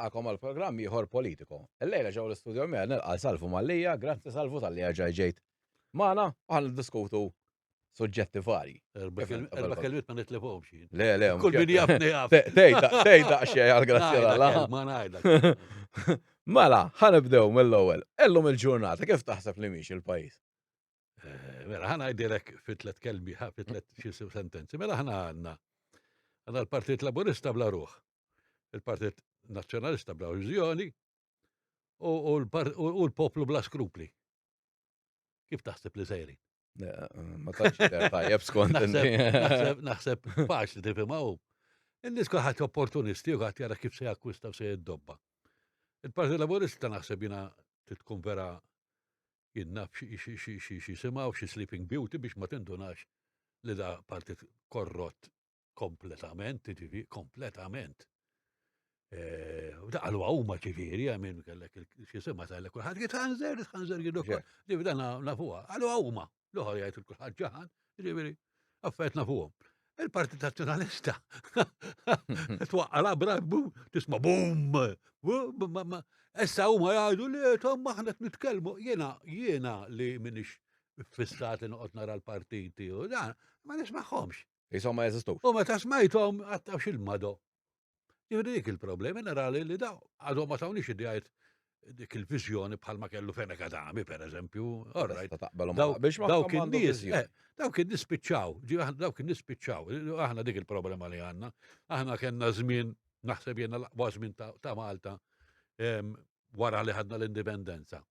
Nilqagħkom għal programm ieħor politiko. Illejla ġew l-istudio miegħi nilqa' Salvu Mallia, grazzi Salvu talli ġej ġejt magħna u ħa niddiskutu suġġetti varji. Erba' kelmiet ma nitlifhomx jien. Le, le. Kull min jafni jaf. Tgħid xejn għal grazzi Alla. Ma ngħidlek. Mela, ħa nibdew mill-ewwel. Illum il-ġurnata kif taħseb li mhix il-pajjiż? Eh, mela, ħana għajdilek fit tlet kelmi, fit tlet xi sentenzi. Mela ħana għanna. Għanna l-Partit Laburista bla ruħ, il-Partit Nazzjonalista bla viżjoni u l-poplu bla skrupli. Kif taħseb li sejrin? Eh, ma tantx tajjeb skont. Naħseb, naħseb faċli tifhimha hu. In-nies kulħadd opportunisti u ħadd jara kif se jakkwista u se jiddobba. Il-Partit Laburista naħseb jiena tkun vera Jien naf xi jisimgħu xi Sleeping Beauty biex ma tindunax li da partit korrott kompletament, ġifieri kompletament. Eh, u da qalwa huma ġifieri, għamin kellek xi sema tajlek kulħadd jitħanżer, jitħanżer jidok. Ġifieri dan nafuha, qalwa huma. L-oħra jgħid il-kulħadd ġaħan, ġifieri affarijiet nafuhom. Il-Partit Nazzjonalista twaqqa labra, tisma' bum! Issa huma jgħidu li tom aħna qed nitkellmu. Jiena jiena li minix fissat li noqgħod nara l-partiti u dan, ma nismagħhomx. Jisom ma jeżistux. U meta smajthom għattaw xil-mado. Jiġifieri dik il-problema nara li li daw għadhom ma tawniex idejat dik il-viżjoni bħalma kellu Fenech Adami, per eżempju. All right. Dawk in-nies, eh, dawk in-nies spiċċaw, dawk in-nies spiċċaw. Aħna dik il-problema li għandna. Aħna kellna żmien, naħseb jiena l-aqwa żmien ta' Malta wara li ħadna l-indipendenza.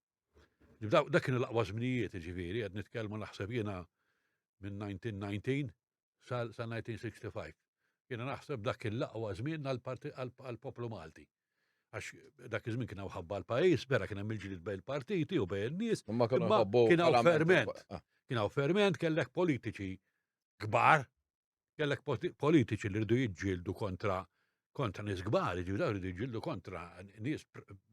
Dak kienu l-aqwa żminijiet, ġifieri, qed nitkellmu naħseb jiena minn 1919 sa 1965. Jiena naħseb dak kien l-aqwa żmien għall-poplu Malti. Għax dak iż-żmien kien hawn ħabba l-pajjiż, vera kien hemm il-ġlied bejn il-partiti u bejn in-nies. Imma kienu ħobbu kien hawn ferment. Ah. Kien hawn ferment kellek politiċi kbar, kellek politiċi li rridu jiġġieldu kontra kontra nies kbar, jiġifieri dawn rridu jiġġieldu kontra nies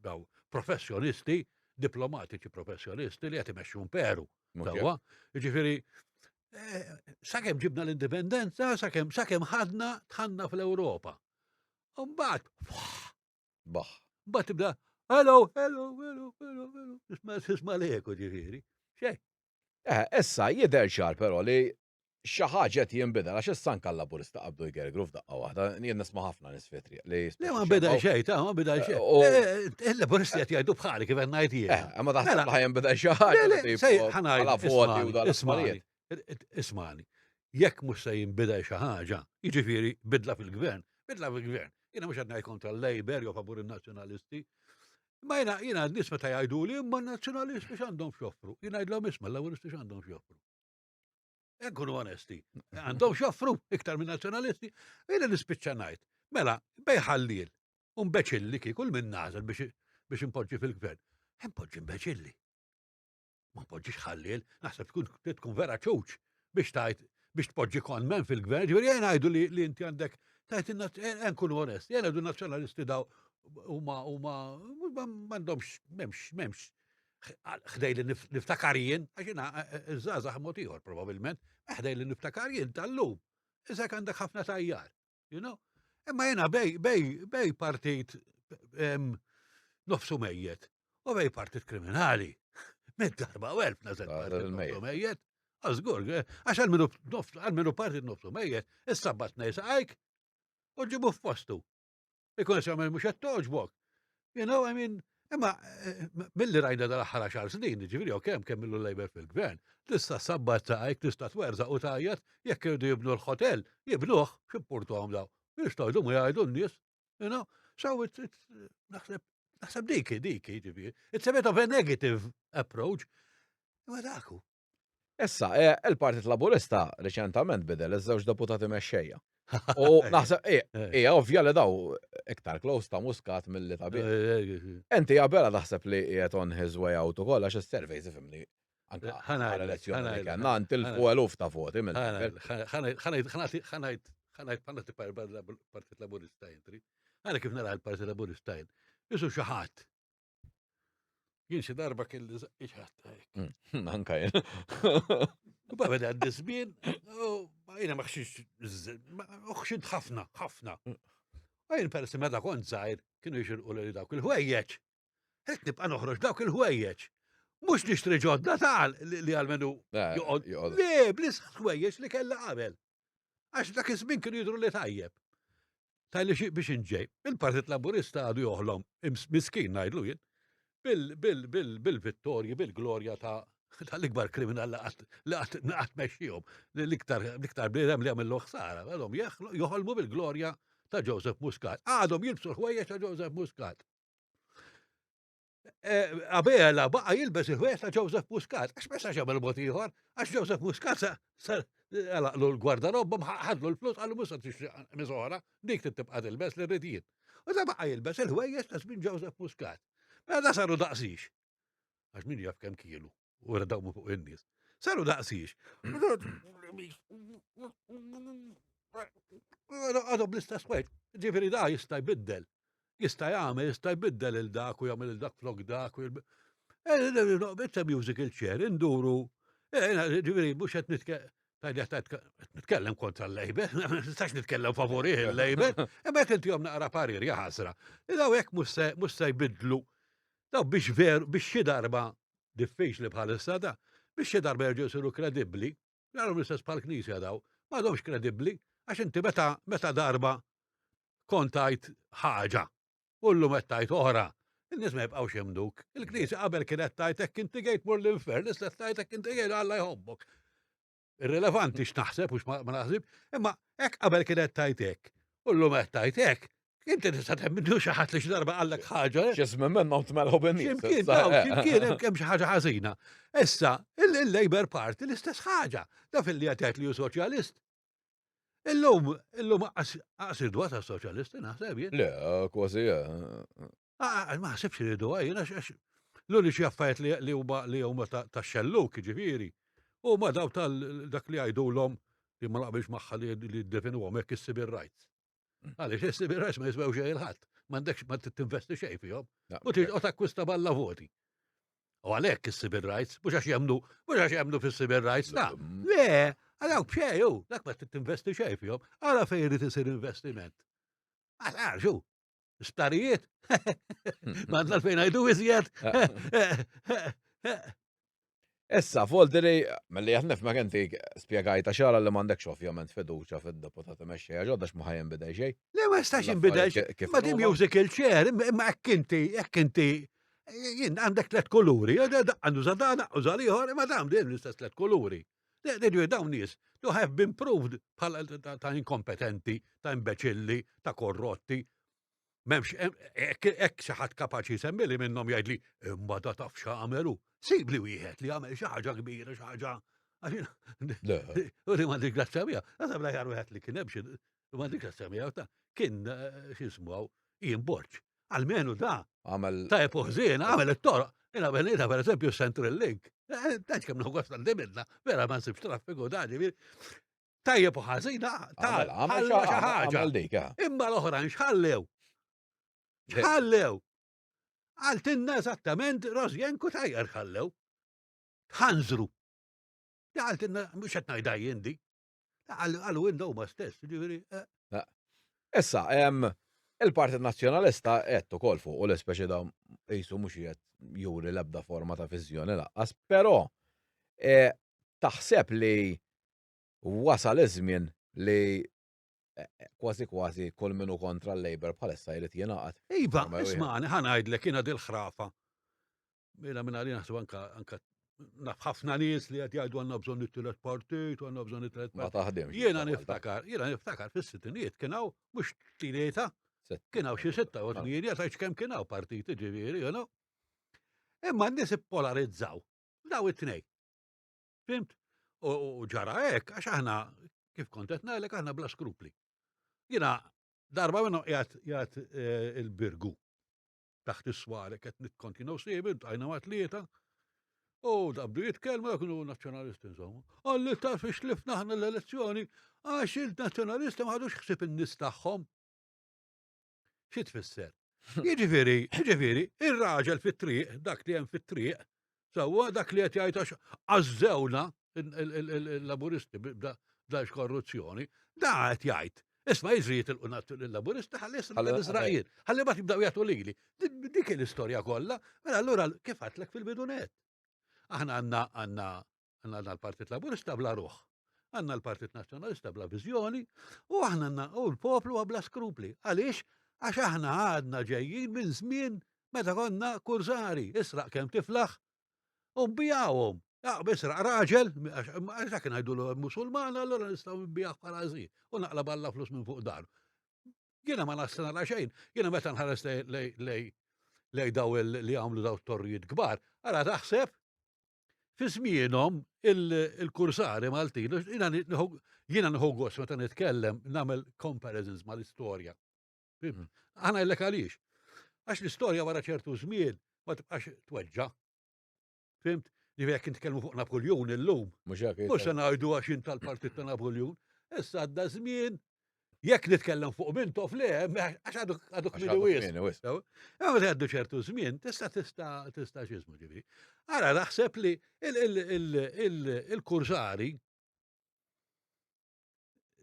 daw professjonisti, diplomatiċi professjonisti li qed imexxu imperu. Sewwa, jiġifieri eh, sakemm ġibna l-indipendenza, sakemm sakemm ħadna tħanna fl-Ewropa. Mbagħad baħ. Mbagħad tibda hello, hello, hello, hello, hello. Isma' isma' l-eku ġifieri. Xejn. Eh, issa jidher ċar però li xi ħaġa qed jinbidel għax issa anke l-Laburista qabdu jgergru f'daqqa waħda. Jien nisma' ħafna nies fi triq li. Le ma beda xejn, ta' ma beda xejn. Eh, eh, il-Laburisti qed jgħidu bħali kif qed ngħid jien. Eh, ma taħseb mela. li ħajinbidel xi ħaġa. Ħa voti u dan affarijiet. Ismani, jekk mhux se jinbidel xi ħaġa, jiġifieri bidla fil-gvern, bidla fil-gvern. Jiena mhux qed ngħid kontra l-Labor jew favur in-Nazzjonalisti. Ma jiena jiena n-nies meta jgħidu li imma n-Nazzjonalisti x'għandhom x'joffru. Jiena ngħidlhom isma' l-Laburisti x'għandhom x'joffru. Nkunu onesti. Għandhom x'joffru iktar minn nazzjonalisti. Jiena nispiċċa ngħid. Mela, bej ħalliel u mbeċilli kieku minn nażel biex biex impoġġi fil-gvern. Impoġġi mbeċilli. Ma npoġġix ħalliel, naħseb tkun tkun vera ċuċ biex tajt biex tpoġġi konmen fil-gvern. Ġifieri jien ngħidu li, li inti għandek tajt eh, nkunu onesti, jien ngħidu nazzjonalisti daw huma huma m'għandhomx m'hemmx m'hemmx ħdej li niftakar jien, għax jiena eh, eh, iż-żgħażagħ mod ieħor probabbilment, ħdej li niftakar jien tal-lum. Iżek għandek ħafna tajjar, you know? Imma jiena bej, bej, bej partit nofsu mejjet u bej partit kriminali. Minn darba u elf nażel partit nofsu mejjet. Għażgur, eh, għax għal-minu partit nofsu mejjet, issa bat nejsaqajk u ġibu f'postu. Ikun qed jagħmel mhux qed togħġbok. You know, I mean, imma eh, milli rajna dal-aħħar għaxar snin, ġifieri jew kemm kemm illu Labour fil-gvern, tista' sabbat saqajk, tista' twerżaq u tgħajjat, jekk irdu jibnu l-hotel, jibnuh, x'impurtuhom daw. Jistgħu jdumu jgħidu n-nies, you know. So it's, it's naħseb naħseb dik dik ġifieri. It's a bit of a negative approach. Imma daku. Issa, eh, il-Partit Laburista reċentament bidel iż-żewġ deputati mexxejja. U naħseb, eh, eh. hija ovvja li daw iktar close ta' Muscat milli ta' Bill. Enti għabela taħseb li qiegħed on his way out ukoll għax is-surveys ifhimni anka elezzjoni li kellna ntilfu eluf ta' voti mill Ħanajt ħanajt ħanajt Partit Laburista jentri. Għana kif nara l-Partit Laburista jent. Isu xi ħadd Jien xi darba kelli żaqqi ħadd hekk. Mm, anka jien. U ba beda għaddi żmien, u jiena ma ħxix, ħxint ħafna, ħafna. Mm. U jien peress meta kont żgħir, kienu jixirqu li dawk il-ħwejjeġ. Qed nibqa' noħroġ dawk il-ħwejjeġ. Mhux nixtri ġodda tal li għalmenu joqgħod. Le, bl-istess ħwejjeġ li kellha qabel. Għax dak iż-żmien kienu jidhru li tajjeb. Tajli xi biex inġej. Il-Partit Laburista għadu joħlom, miskin ngħidlu jien, bil-vittorji, bil-glorja ta' tal-ikbar kriminal li qatt mexxihom, l-iktar bniedem li għamillu ħsara, għadhom joħolmu bil-glorja ta' Joseph Muscat. Għadhom jilbsu l-ħwejjeġ ta' Joseph Muscat. Eh, Abela baqa jilbes il-ħwejjeġ ta' Joseph Muscat, għax ma sax jagħmel mod ieħor, għax Joseph Muscat sa għalaqlu l-gwardarobba, ħadlu l-flus, għallu mhux se tixtri miżora, dik tibqa' tilbes li rrid jien. U da baqa jilbes il-ħwejjeġ ta' żmien Joseph Muscat. Mela da saru daqsix. Għax min jaf kemm kielu u radaw fuq in-nies. Saru daqsix. Għadhom bl-istess ħwejjeġ. Ġifieri da jista' jbiddel. Jista' jagħmel, jista' jbiddel il dak u jagħmel il dak flok dak. Eh, it's a musical chair, induru. Eh, ġifieri mhux qed nitkellem kontra l-Labour, ma nistax nitkellem favorih il-Labour, imma jekk intihom naqra parir jaħasra. Daw hekk mhux se jbiddlu. Daw biex veru, biex xi darba diffiċli bħalissa da, biex xi darba jerġgħu jsiru kredibbli, Għalhom l-istess bħal-Knisja daw, ma għadhomx kredibbli, għax inti meta meta darba kont tgħid ħaġa u llum qed tgħid oħra, in-nies ma jibqgħux jemmnuk. Il-Knisja qabel kienet tgħid hekk inti gejt mur l-infern, issa tgħid hekk inti gejt Alla jħobbok. Irrilevanti x'naħseb u x'ma naħsib, imma hekk qabel kienet tgħid hekk u llum qed tgħid hekk, Inti tista' temminnu xi ħadd li xi darba qallek ħaġa. Eh? Xi żmien minnhom tmelħu bin-nies. X'imkien daw, x'imkien hemm xi ħaġa ħażina. Issa, il-Labour Party l-istess ħaġa. Da fil-li qed li hu soċjalist. Illum, illum aqas irdwa ta' soċjalisti naħseb jien. Le, kważi. Eh. Ah, ma ħsibx li ridu jien għax l-uniċi affarijiet li huma li huma ta' xelluk, ġifieri, huma daw tal dak li jgħidulhom li ma naqbilx magħha li ddefinuhom hekk is-civil rights. Għaliex is-civil rights ma jiswew xejn il-ħadd, m'għandekx ma tinvesti xejn fihom. U trid takkwista balla voti. U għalhekk is-civil rights, mhux għax jemnu, mhux għax jemnu fis-civil rights, ta' le, għalhekk b'xejn hu, dak ma tinvesti xejn fihom, għala fejn irid isir investiment. Għal xu, sptarijiet, ma għandna fejn għajdu iżjed. Issa, Voldiri, milli qed nifhmek inti spjegajta xara li m'għandekx ovvjament fiduċja fid-deputati mexxejja ġodda x'ma ħa jinbidel xejn. Le ma jistax jinbidel xejn. Ma di musical chair, imma hekk inti, hekk inti jien għandek tliet kuluri, daqqa nuża dan, daqqa uża ieħor, imma dawn dejjem l-istess tliet kuluri. Ġifieri dawn nies to have been proved bħala ta' inkompetenti, ta' imbeċilli, ta' korrotti, M'hemmx hekk xi ħadd kapaċi jsemmili minnhom jgħidli imma da taf x'għamelu. Sibli wieħed li għamel xi ħaġa kbira, xi ħaġa. U li m'għandix grazzja miegħu. Naħseb l-aħjar wieħed li kien hemm xi m'għandix grazzja miegħu ta' kien eh, x'ismu Ian Borg. Almenu da. Għamel. Ta' ħżien, għamel it-toroq. Jina benita per eżempju Central Link. Eh, Taċ kemm nħu għal vera ma nsibx traffiku da ġifieri. Tajjeb u ħażin, ta' għamel xi ħaġa. Eh. Imma l-oħrajn x'ħallew? X'ħallew? Għaltinna eżattament Rosjenku tajjar ħallew. Ħanżru. Għaltinna mhux qed ngħidha jien di. Għalu inda huma stess, ġifieri. Eh. Issa, il-Partit Nazzjonalista qed ukoll fuq u l-ispeċi da qisu mhux qed juri l-ebda forma ta' viżjoni laqqas, però eh, taħseb li wasal iż-żmien li eh, eh, kważi kważi kull min hu kontra l-Labour bħalissa jrid jingħaqad. Iva, ismani, ħa ngħidlek jiena dil-ħrafa. Jiena minn għalina naħseb anka anka naf ħafna nies li qed jgħidu għandna bżonn it-tielet partit, għandna bżonn it-tielet partit. Ma taħdimx. Jiena niftakar, jiena niftakar fis-sittinijiet kien hawn mhux tlieta, kien hawn xi sitta u tmienja tgħidx kemm kien hawn partiti ġifieri, you know. Imma n-nies ippolarizzaw daw it-tnej. Fimt? U ġara hekk għax aħna kif kont qed ngħidlek aħna bla skrupli. Jiena darba minnhom qiegħed qiegħed eh, il-birgu taħt is-swar qed nikkontinu siebi, tajna ma' tlieta. U dabdu jitkellmu kienu nazzjonalisti insomma. Għalli taf ixlifna aħna l-elezzjoni għax il-nazzjonalisti ma ħadux ħsieb in-nies tagħhom. Xi tfisser? Jiġifieri, jiġifieri, ir-raġel fit-triq, dak li hemm fit-triq, sewwa dak li qed jgħid għax għażżewna il-Laburisti b'dax korruzzjoni, da qed jgħid. Isma' jiġri jitilqu l-Laburista ħalli issa l-Iżrael. Ħalli ma tibdew jagħtu lili. Dik l-istorja kollha, mela allura kif għadtlek fil-bidunet. Aħna għandna għandna għandna l-Partit Laburista bla ruħ. Għandna l-Partit Nazzjonalista bla viżjoni u aħna għandna u l-poplu bla skrupli. Għaliex? Għax aħna għadna ġejjin minn żmien meta konna kurzari, israq kemm tiflaħ u nbijawhom. Israq raġel, għax dak ngħidu musulman, allura nistgħu nbijaw bħala għażil u naqla balla flus minn fuq dar. Jiena ma nasta nara xejn, jiena meta nħares lej daw li għamlu daw torrijiet kbar, ara taħseb fi żmienhom il-kursari Maltin, jiena nieħu gost meta nitkellem nagħmel comparisons mal-istorja. Hmm. Aħna jillek għaliex. Għax l-istorja wara ċertu żmien ma tibqax tweġġa. Fimt? Li jekk nitkellmu fuq Napoljun illum. Mhux hekk. Mhux se ngħidu għax int tal-partit ta' Napoljun. Issa għadda żmien jekk nitkellem fuq Mintoff le, għax għadu għadu kmieni wisq. Imma meta għaddu ċertu żmien, tista' tista' tista' x'ismu ġifieri. Ara naħseb li il-kursari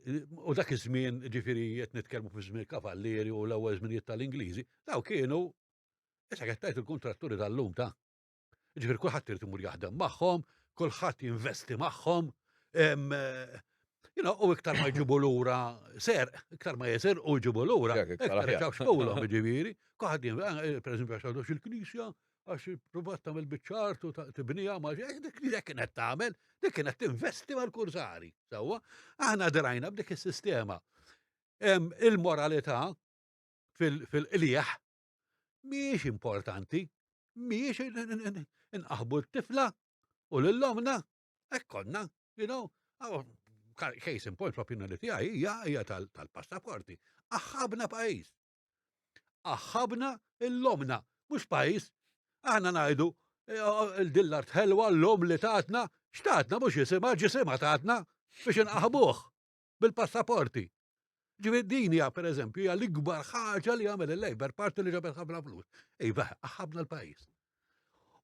U dak iż-żmien, ġifieri qed nitkellmu fi żmien kavallieri u l-ewwel żminijiet tal-Ingliżi, daw kienu issa qed tgħid il-kontratturi tal-lum ta' Ġifieri kulħadd irid imur jaħdem magħhom, kulħadd jinvesti magħhom. You know, u iktar ma jġibu lura ser, iktar ma jesir u jġibu lura, iktar ċawxkulhom ġifieri. Kulħadd eh, per eżempju għax għadux il-knisja, għax provat tagħmel biċ-ċart u tibniha ma dik dik kienet tagħmel, dik kienet tinvesti mal-kursari. Sewwa, aħna drajna b'dik is-sistema. Il-moralità fil-qlieħ mhijiex importanti, mhijiex inqaħbu t-tifla u lil-omna, hekk konna, you know, case in point fl-opinjoni tiegħi hija hija tal-passaporti. Aħħabna pajjiż. Aħħabna l-omna, mhux pajjiż. Aħna ngħidu eh, oh, il-dillart ħelwa l-om li tatna, x'tatna mhux isimha, ġisimha tatna biex inqaħbuh bil-passaporti. Ġifieri din hija pereżempju hija l-ikbar ħaġa li għamel il-Labour Party li ġabet ħafna flus. Iva, aħħabna l-pajjiż.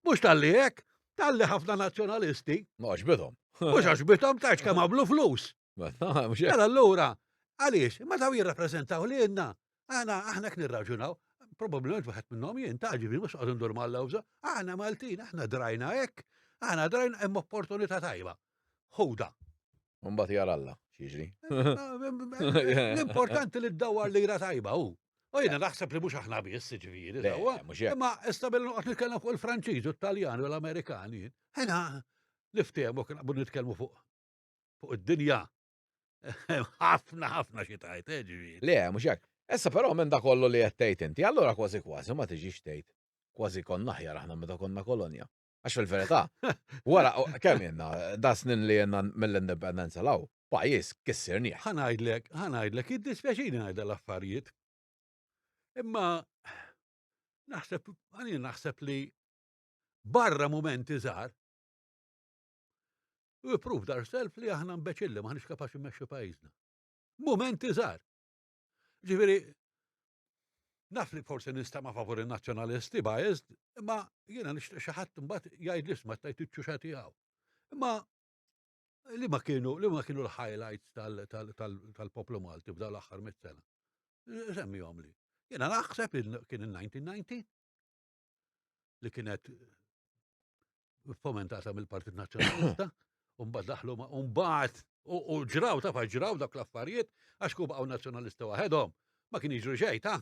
Mhux talli hekk, talli ħafna nazzjonalisti. Ma għaxbithom. Mhux għaxbithom tax kemm għamlu flus. Mela allura, għaliex, ma daw jirrappreżentaw lilna. Aħna aħna hekk nirraġunaw, probabbilment wieħed minnhom jien ta' ġifieri mhux qogħdu ndur mal-lewża, aħna Maltin, aħna drajna hekk, aħna drajna hemm opportunità tajba. Ħuda. Mbagħad jara Alla x'jiġri. L-importanti li ddawwar lira tajba hu. U jiena naħseb li mhux aħna biss, ġifieri, sewwa. Imma issa billi noqgħod nitkellem fuq il-Franċiż u t-Taljani u l-Amerikani, ħena niftehmu kien qabel nitkellmu fuq fuq id-dinja. Ħafna ħafna xi tajt, eh, ġifieri. Le, mhux hekk. Issa però minn da kollu li qed tgħid inti, allura kważi kważi ma tiġix tgħid kważi konna aħjar aħna meta konna kolonja. Għax fil-verità, wara kemm jenna, da snin li jenna mill-indipendenza law, pajjiż kissirnieh. Ħa ngħidlek, ħa ngħidlek, jiddispjaċini ngħidha l-affarijiet. Imma naħseb, għalli naħseb li barra mumenti żgħar, we proved ourselves li aħna mbeċilli maħniex kapaċi mmexxu pajjiżna. Mumenti żgħar. Ġifieri, naf li forsi nista' ma' favur in-nazzjonalisti biased, imma jiena nixtieq xi ħadd imbagħad jgħid li isma' tajt iċ-ċuxa tiegħu. Imma li ma kienu li ma kienu l-highlights tal-poplu Malti f'dawn l-aħħar mit sena. Semmihom li. Jiena naħseb kien il-1990 li kienet fomentata mill-Partit Nazzjonalista, u mbagħad daħlu ma' u mbagħad u ġraw ta' ġraw dak l-affarijiet għax ku baqgħu nazzjonalisti waħedhom. Ma kien jiġru xejn ta'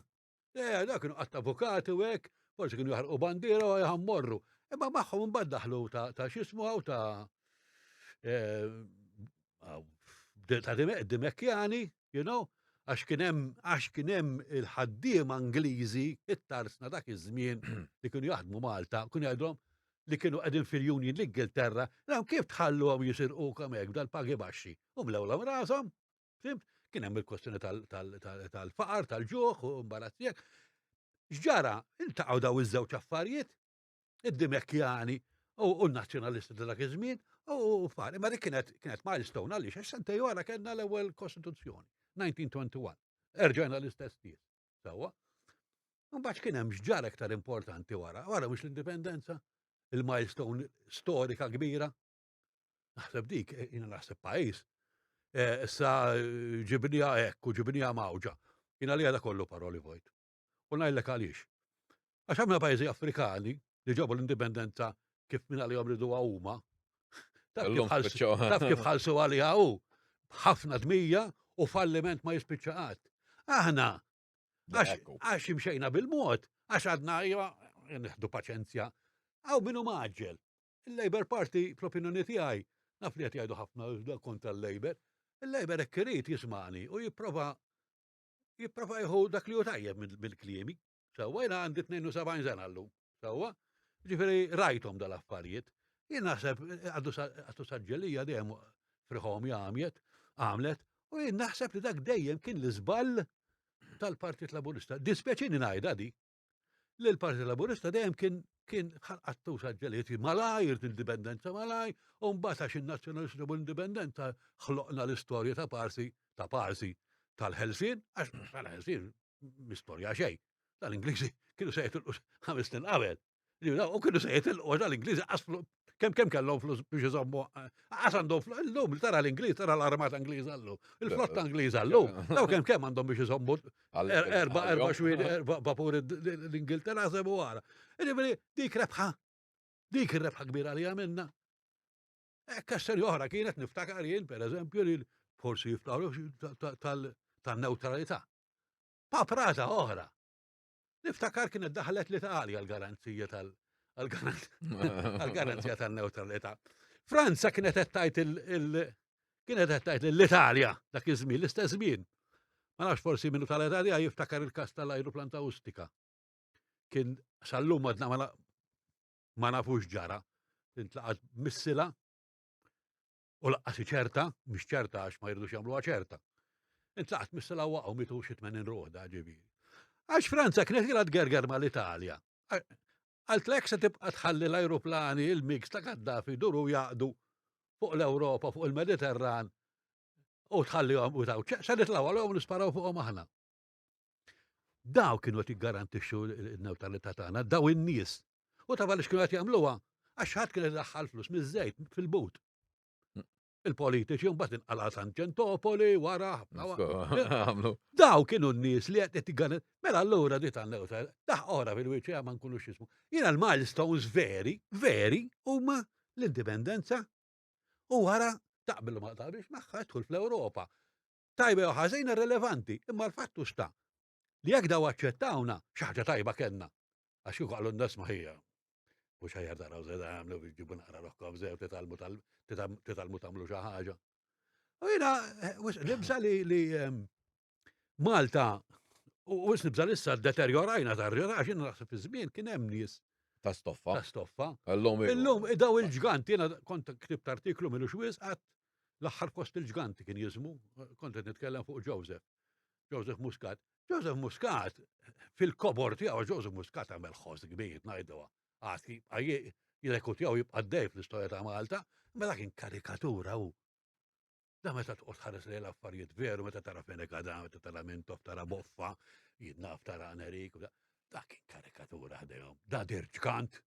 Eh, dak kienu qatt avukati u hekk, forsi kienu jaħarqu bandiera u jħammorru. Imma magħhom imbagħad daħlu ta' x'ismu hawn ta' eh, ta' Dimekjani, you know, għax kien hemm għax kien hemm il-ħaddiema Ingliżi it-tarsna dak iż-żmien li kienu jaħdmu Malta, kienu jgħidulhom li kienu qegħdin fil-Union l-Ingilterra, dawn kif tħalluhom jisirqukom hekk dal-pagi baxxi. U mlewlhom rashom, fimt? Kien hemm il-kwestjoni tal-faqar, tal-ġuħ u imbarazz X'ġara? Iltaqgħu daw iż-żewġ affarijiet id-Dimekjani u n-nazzjonalisti ta' dak iż-żmien u far. Imma dik kienet kienet milestone għaliex għax sentej wara kellna l-ewwel kostituzzjoni, 1921. Erġajna l-istess nies. Sewwa. Mbagħad kien hemm x'ġara iktar importanti wara, wara mhux l-indipendenza, il-milestone storika kbira. Naħseb dik, jiena naħseb pajjiż. eh, issa eh, ġibnija hekk u ġibnija mawġa. Jiena li għada kollu paroli vojt. U ngħidlek għaliex. Għax ħafna pajjiżi Afrikani li ġabu l-indipendenza kif minn għalihom riduha huma, taf kif ħalsu għaliha hu, ħafna dmija u falliment ma jispiċċa qatt. Aħna, għax imxejna bil-mod, għax għadna iva, nieħdu paċenzja, għaw minnu maġġel. Il-Labour Party, fl-opinjoni tiegħi, naf li qed jgħidu ħafna kontra l-Labour, il-Labour hekk irid jismani u jipprova jipprova jieħu dak li hu tajjeb mill-kliemi. Sewwa jiena għandi 72 sena llum. Sewwa, ġifieri rajthom dal-affarijiet. Jien naħseb għadu saġġelija dejjem friħom jagħmlet, għamlet, u jien naħseb li dak dejjem kien l-iżball tal-Partit Laburista. Dispjaċini ngħidha di. Li l-Partit Laburista dejjem kien kien ħalqattu saġġeliet malajr l-indipendenza malaj, u mbagħad għax in-nazzjonalisti u l-indipendenza ħloqna l-istorja ta' parsi, ta' parsi tal-ħelsien, għax tal-ħelsien mistorja xejn. Tal-Ingliżi kienu se jitilqu ħames snin qabel. U kienu se jitilqu tal-Ingliżi qaslu kemm kemm kellhom flus biex iżommu qas għandhom flus illum li tara l-Ingliż tara l-armata Ingliża llum, il-flotta Ingliża llum, daw kemm kemm għandhom biex iżommu erba' erba' xwien erba' vapuri l-Ingilterra sebu wara. Jiġifieri dik rebħa, dik ir-rebħa kbira li għamilna. Kwestjoni oħra kienet niftakar jien, per eżempju, li forsi jiftakru tal-neutralità. Paprata oħra. Niftakar kienet daħlet l-Italja l-garanzija tal- għal-garanzija tal-neutralità. Franza kienet qed tgħid il- kienet qed tgħid l-Italja dak iż-żmien, l-istess żmien. Ma nafx forsi minnu tal-Italja jiftakar il-każ tal-ajruplan ta' Ustika. Kien sal-lum għadna ma nafux ġara. Intlaqat missila U laqqas hi ċerta, mhix ċerta għax ma jridux jagħmluha ċerta. Intlaqat missila waqgħu mitu xi 80 ruħ da ġifieri. Għax Franza kienet ilha tgerger mal-Italja. Għaltlek se tibqa' tħalli l-ajruplani il-MiGs ta' Gaddafi duru jaqdu fuq l-Ewropa, fuq il-Mediterran u tħallihom u taw. Se nitlgħu għalihom nisparaw fuqhom aħna. Daw kienu qed jiggarantixxu n-newtralità tagħna, daw in-nies. U taf għaliex kienu qed jagħmluha? Għax ħadd kien idaħħal flus miż-żejt fil-but. Il-politiċi mbagħad inqala Tangentopoli wara Daw kienu n-nies li qed jiggarantixxu. Mela allura di tan-newtralità, daħ ora fil-wiċċ ma nkunux jismu. Jiena l-milestones veri, veri huma l-indipendenza u wara taqbel ma taqbilx magħha tidħol fl-Ewropa. Tajba jew ħażina irrelevanti, imma l-fatt hu sta li jekk daw aċċettawna, xi ħaġa tajba kellna. Għax kieku qalulna isma' ħija, mhux aħjar taraw se tagħmlu biex ġibu naqra roħkom sew titgħallmu titgħallmu tagħmlu xi ħaġa. U jiena eh, nibża li li ehm, Malta u wis nibża li issa deterjorajna tar għax jiena naħseb fi żmien kien hemm nies ta' stoffa. Ta' stoffa. Illum Illum daw il-ġgant, jiena kont ktibt artiklu mill xwies qatt L-aħħar fost il-ġganti kien jismu, kont qed nitkellem fuq Joseph. Joseph Muscat. Joseph Muscat, fil-kobor tiegħu Joseph Muscat għamel ħoss kbir ngħiduha. Għad jibqa' tiegħu jibqa' dej fl-istorja ta' Malta, mela kien karikatura hu. Da meta tqgħod ħares lejn l-affarijiet veru, meta tara Fenech da, meta tara Mintoff, tara Boffa, jidnaf tara Nerik, da kien karikatura ħdejhom. Da dirġkant.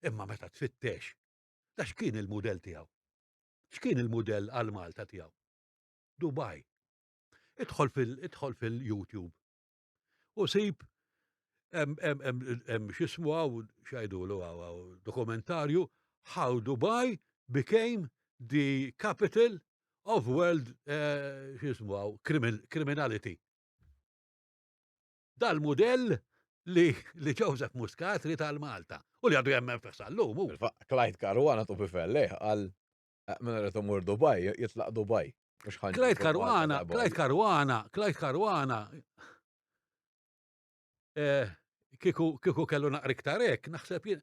Imma meta tfittex, da x'kien il-mudell tiegħu? X'kien il-mudell għal Malta tiegħu? Dubai. Idħol fil idħol fil-YouTube u sib hemm x'ismu hawn x'għidulu hawn dokumentarju How Dubai became the capital of world eh, x'ismu hawn criminality. Dal-mudell li, li Joseph Muscat ried għal Malta u li għadu jemmen fih sal-lum. Clyde Caruana tu bifelle għal eh, minn rrid imur Dubai, jitlaq Dubai. Clyde Caruana, Clyde Caruana, Clyde Caruana. Eh, Kieku kieku kellu naqra iktar hekk, naħseb jien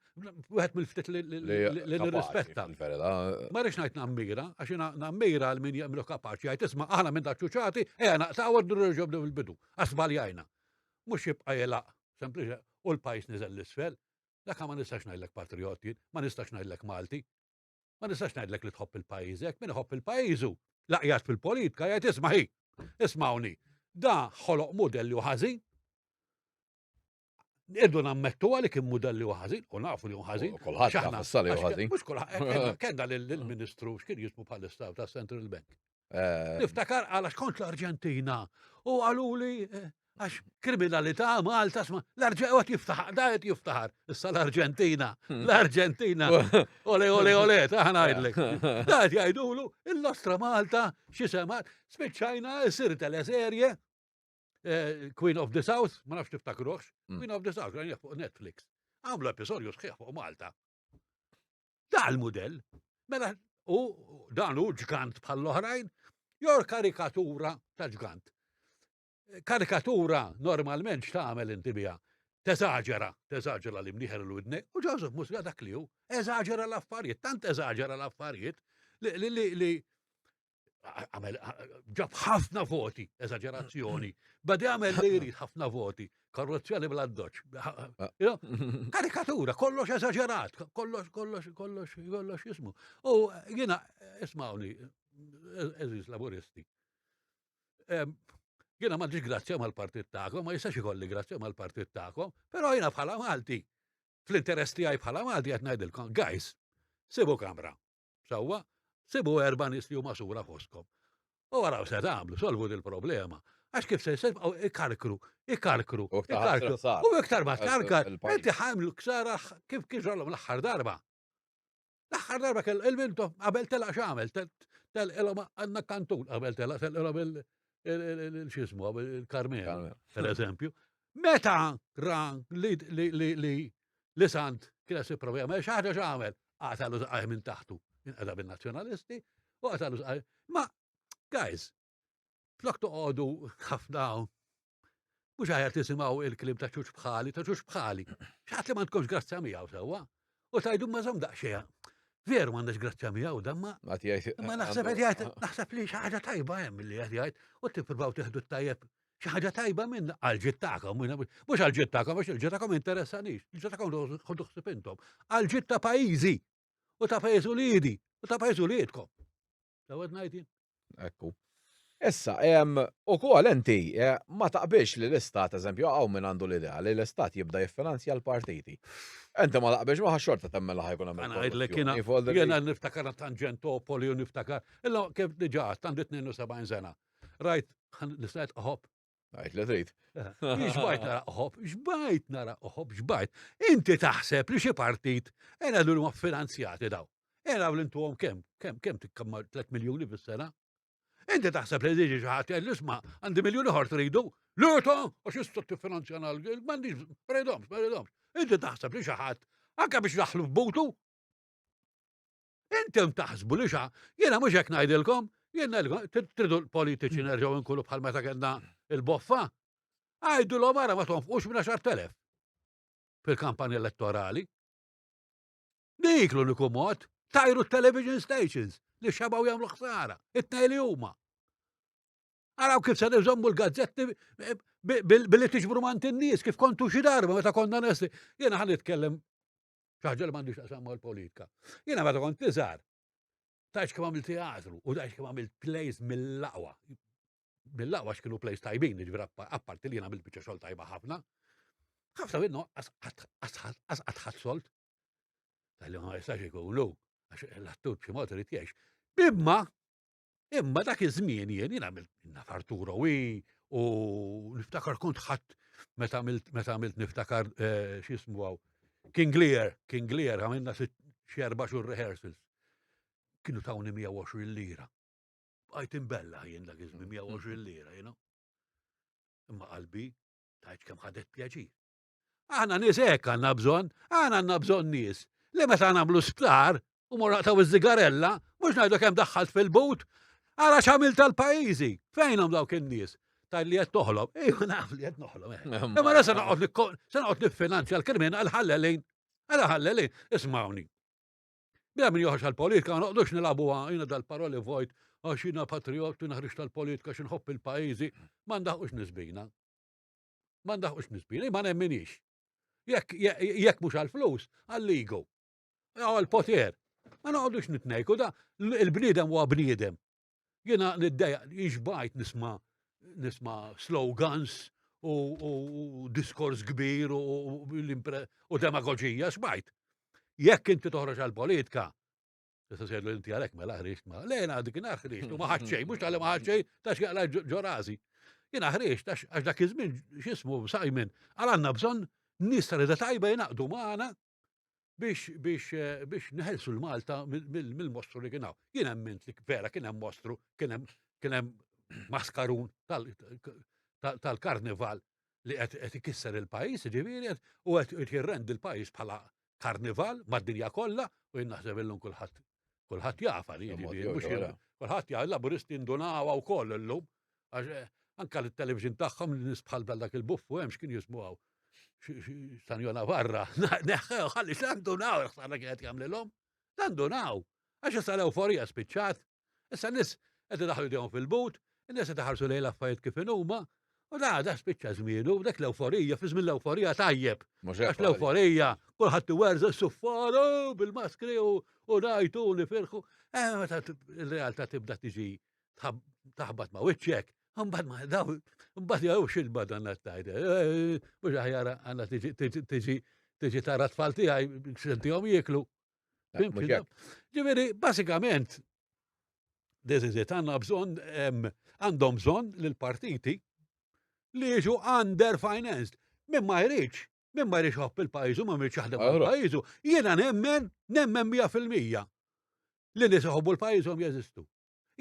wieħed mill-ftit li nirrispetta. Ma rridx ngħid nammira, għax jiena nammira għal min jagħmlu kapaċi jgħid isma' aħna minn ċuċati, ejja naqtgħu għad nirġgħu fil-bidu, għax żbaljajna. Mhux jibqa' jilaq sempliċi u l-pajjiż niżel l-isfel. Dak ma nistax ngħidlek patriot jien, ma nistax ngħidlek Malti. Ma nistax ngħidlek li tħobb il-pajjiżek, min iħobb il-pajjiżu. Laqjat fil-politika jgħid isma' hi, ismawni. Da ħoloq mudelli u ħażin. Irdu nammettu li kien mudelli u ħażin, u nafu li hu ħażin. Kulħadd jaf issa li hu ħażin. Mhux kulħadd, kellna lill-Ministru x'kien jismu bħalissa ta' Central Bank. Eh. Niftakar għalax kont l-Arġentina u għaluli eh, għax kriminalità Malta sma l-Arġentina għat jiftaħar, da għat jiftaħar, issa l-Arġentina, hmm. l-Arġentina, ole ole ole, taħna għajdlek. Da għat jgħidulu, il-nostra Malta, xi sema, spiċċajna sir teleserje, eh, Queen of the South, ma nafx tiftakruħx, hmm. Queen of the South, għan fuq Netflix. Għamlu episodju sħiħ fuq Malta. Da l-mudell. Mela, u dan hu ġgant bħall-oħrajn, jew karikatura ta' ġgant. Karikatura normalment x'tagħmel inti biha? Teżaġera, teżaġera li mnieħer l-widne, u Joseph Muscat dak li hu, eżaġera l-affarijiet, tant eżaġera l-affarijiet li li li għamel ġab ħafna voti, eżagerazzjoni, bad jagħmel li jrid ħafna voti, korruzzjoni bla doċ. Ah. Karikatura, kollox eżaġerat, kollox, kollox, kollox, kollox jismu. U jiena, ismawni, eżiz laburisti. Jiena m'għandix grazzja mal-partit tagħkom, ma jistax ikolli grazzja mal-partit tagħkom, però jiena bħala Malti, fl-interess tiegħi bħala Malti qed ngħidilkom, guys, sibu kamra. Sewwa, sibu erba' nies li huma sura fostkom. U araw se tagħmlu, solvu dil-problema. Għax kif se jibqgħu ikarkru, ikarkru, ikarkru. U iktar ma tkarkar, inti ħamlu ksara kif kien ġralhom l-aħħar darba. L-aħħar darba kell il-minto qabel telaq x'għamel, telqilhom għandna kantun qabel telaq telqilhom il-xismu, il-Karmel, per eżempju. Meta ra li li sant kien se jipprova jagħmel xi ħaġa x'għamel, qatalu saqajh minn taħtu, inqeda bin-Nazzjonalisti u qatalu saqajh. Ma, guys, flok toqogħdu ħafna mhux aħjar tisimgħu il-kliem ta' ċuċ bħali, ta' ċuċ bħali. X'ħadd li m'għandkomx grazzja miegħu sewwa. U tajdu ma żomm daqsxejn. Veru m'għandux grazzja miegħu dan ma. Ma naħseb qed jgħid, naħseb li xi ħaġa tajba hemm li qed jgħid u tippruvaw teħdu t-tajjeb xi ħaġa tajba minn għal-ġid tagħkom, mhux għal-ġid tagħkom, għax il-ġid tagħkom interessanix, il-ġid tagħkom ħodu ħsieb intom, għal-ġid ta' pajjiżi u ta' pajjiż uliedi u ta' pajjiż uliedkom. Tawad ngħid Ekku. Issa, u kol inti eh, ma taqbilx li l-istat, eżempju, għaw minn għandu l-idea li l-istat jibda jiffinanzja l-partiti. Inti ma taqbilx ma xorta temmen li ħajkun hemm. Għana għidlek jiena jiena niftakar Tangentopoli u niftakar. Illa kif diġà għandi 72 sena. Rajt, nistajt qoħob. Għajt li trid. Xbajt nara qoħob, xbajt nara qoħob, xbajt. Inti taħseb li xi partit, ena l ma finanzjati daw. Ena l intuhom kemm, kemm, kemm tikkamma 3 miljuni fis-sena. Inti taħseb li diġi xi ħadd jgħid isma' għandi miljuni ħor tridu. Le ta' għax issa tiffinanzjana l-m'għandix, ma rridhomx, ma rridhomx. Inti taħseb li xi ħadd anke biex daħlu f'butu Intom taħsbu li xa, jiena mhux hekk ngħidilkom, jien ngħidilkom, tridu l-politiċi nerġgħu nkunu bħal meta kellna il-boffa. Għajdu l ara ma tonfqux minn 10,000 fil-kampanja elettorali. Dik l-uniku mod, tajru television stations li xabaw jagħmlu ħsara, it-tnej li huma. Araw kif se nżommu l-gazzetti eh, billi tiġbru mant in-nies kif kontu xi darba meta konna nesti. Jiena ħan nitkellem Xi ħaġa li m'għandix taqsam mal-politika. Jiena meta kont iżgħar, tajx kemm għamilt teatru u tajx kemm għamilt plays mill-aqwa. Mill-aqwa x'kienu plays tajbin, jiġifieri apparti li jiena għamilt biċċa xogħol tajba ħafna. Ħafna minnhom qas qatt solt. Tal-li ma jistax ikunu, għax l-attur b'xi mod irid jgħix. Imma Imma dak iż-żmien jien jien għamilt naf Arturo Wi u niftakar kont ħadd meta għamilt meta għamilt niftakar eh, x'ismu hawn. King Lear, King Lear għamilna xi erba' xhur rehearsals. Kienu tawni 120 lira. Bqajt imbella jien dak iż-żmien 120 lira, you know. Imma qalbi tajt kemm ħadet pjaċir. Aħna nies hekk għandna bżonn, aħna għandna bżonn nies li meta nagħmlu sptar u mor naqtaw iż-żigarella, mhux ngħidu kemm daħħalt fil-but, ara x'għamilt tal-pajjiżi, fejnhom dawk in-nies? Taj li qed toħlom, ejju naf li qed noħlom. Eh. Imma se noqgħod se noqgħod niffinanzja l-krimin għal ħallelin, għal ħallelin, ismawni. Bila min joħroġ għal-politika, ma noqgħodux nilagħbuha jiena dal-paroli vojt, għax jiena patriot, jiena ħriġt tal-politika, xi nħobb il-pajjiżi, ma ndaħqux nisbina. Ma ndaħqux nisbina, ma nemminix. Jekk jekk mhux għall-flus, għall-ego. Għall-poter. Ma noqgħodux nitnejku da il-bniedem huwa bniedem. Jiena niddejjaq, xbajt nisma' nisma' slogans u, u, u diskors kbir u, u, u demagoġija, xbajt. Jekk inti toħroġ għall-politika, Tista' sejlu inti għalhekk mela ħriġt ma. Le jiena dik ħriġt u ma ħadd xejn, mhux tal ma ħadd xejn ta' x'jaqla ġo rasi. Jiena ħriġt għax dak iż-żmien x'ismu Simon għal għandna bżonn nies ta' rida tajba jingħaqdu magħna biex biex eh, biex neħelsu l-Malta mill-mostru li kien hawn. Jien emmint li vera kien hemm mostru, kien hemm kien hemm maskarun tal-karnival li qed ikisser il-pajjiż, ġifieri u qed jirrendi l-pajjiż bħala karnival mad-dinja kollha u jien naħseb illum kulħadd kulħadd jafa li jiġifieri mhux kulħadd jaf il-Laburisti ndunawha wkoll illum għax eh, anka l-television tagħhom li nies bħal dak il-buffu hemm x'kien jismu hawn. Sanjo Navarra, neħħew ħalli x'għandunaw il-ħsara kienet jagħmlilhom. Għandunaw. Għax issa l-euforija spiċċat. Issa n-nies qed idaħħlu jdejhom fil-but, in-nies qed iħarsu lejn l-affarijiet kif inhuma, u da da spiċċa żmienu, dak l-euforija, fi żmien l-euforija tajjeb. Għax l-euforija, kulħadd iwerża s-suffaru bil-maskri u ngħajtu u nifirħu. Eh, meta il-realtà tibda tiġi taħbat ma' wiċċek, mbagħad ma daw, mbagħad jew xilba dan tajt. Eh, eh, mhux aħjar għandna tiġi tiġi tara tfal tiegħi sentihom jieklu. Ġifieri, basikament, this is it, għandna bżonn, għandhom bżonn l-partiti li jiġu underfinanced. Min ma jridx, min ma jridx ħobb il-pajjiżu, ma jridx jaħdem il-pajjiżu, jiena nemmen, nemmen 100% li nies iħobbu l-pajjiżhom jeżistu.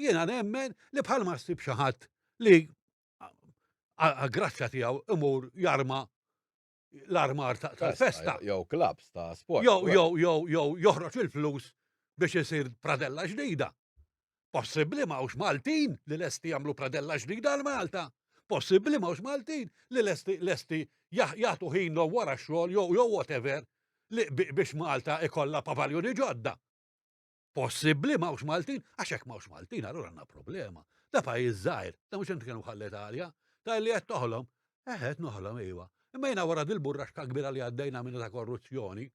Jiena nemmen li bħal ma ssib xi ħadd li grazzja tiegħu imur jarma l-armar tal-festa. Jew klabs ta' sport. Jew jew jew jew joħroġ il-flus biex isir pradella ġdida. Possibbli m'hawnx Maltin li lesti jagħmlu pradella ġdida għal Malta. Possibbli m'hawnx Maltin li lesti lesti jagħtu ħinhom wara x-xogħol jew jew whatever li biex Malta ikollha pavaljuni ġodda. Possibbli m'hawnx Maltin, għax hekk m'hawnx Maltin, allura għandna problema. Da pajjiż żgħir, da mhux nitkellmu bħal l-Italja, ta' li qed toħlom. Eh, qed noħlom iva. Imma jiena wara dil-burraxka kbira li għaddejna minna ta' korruzzjoni,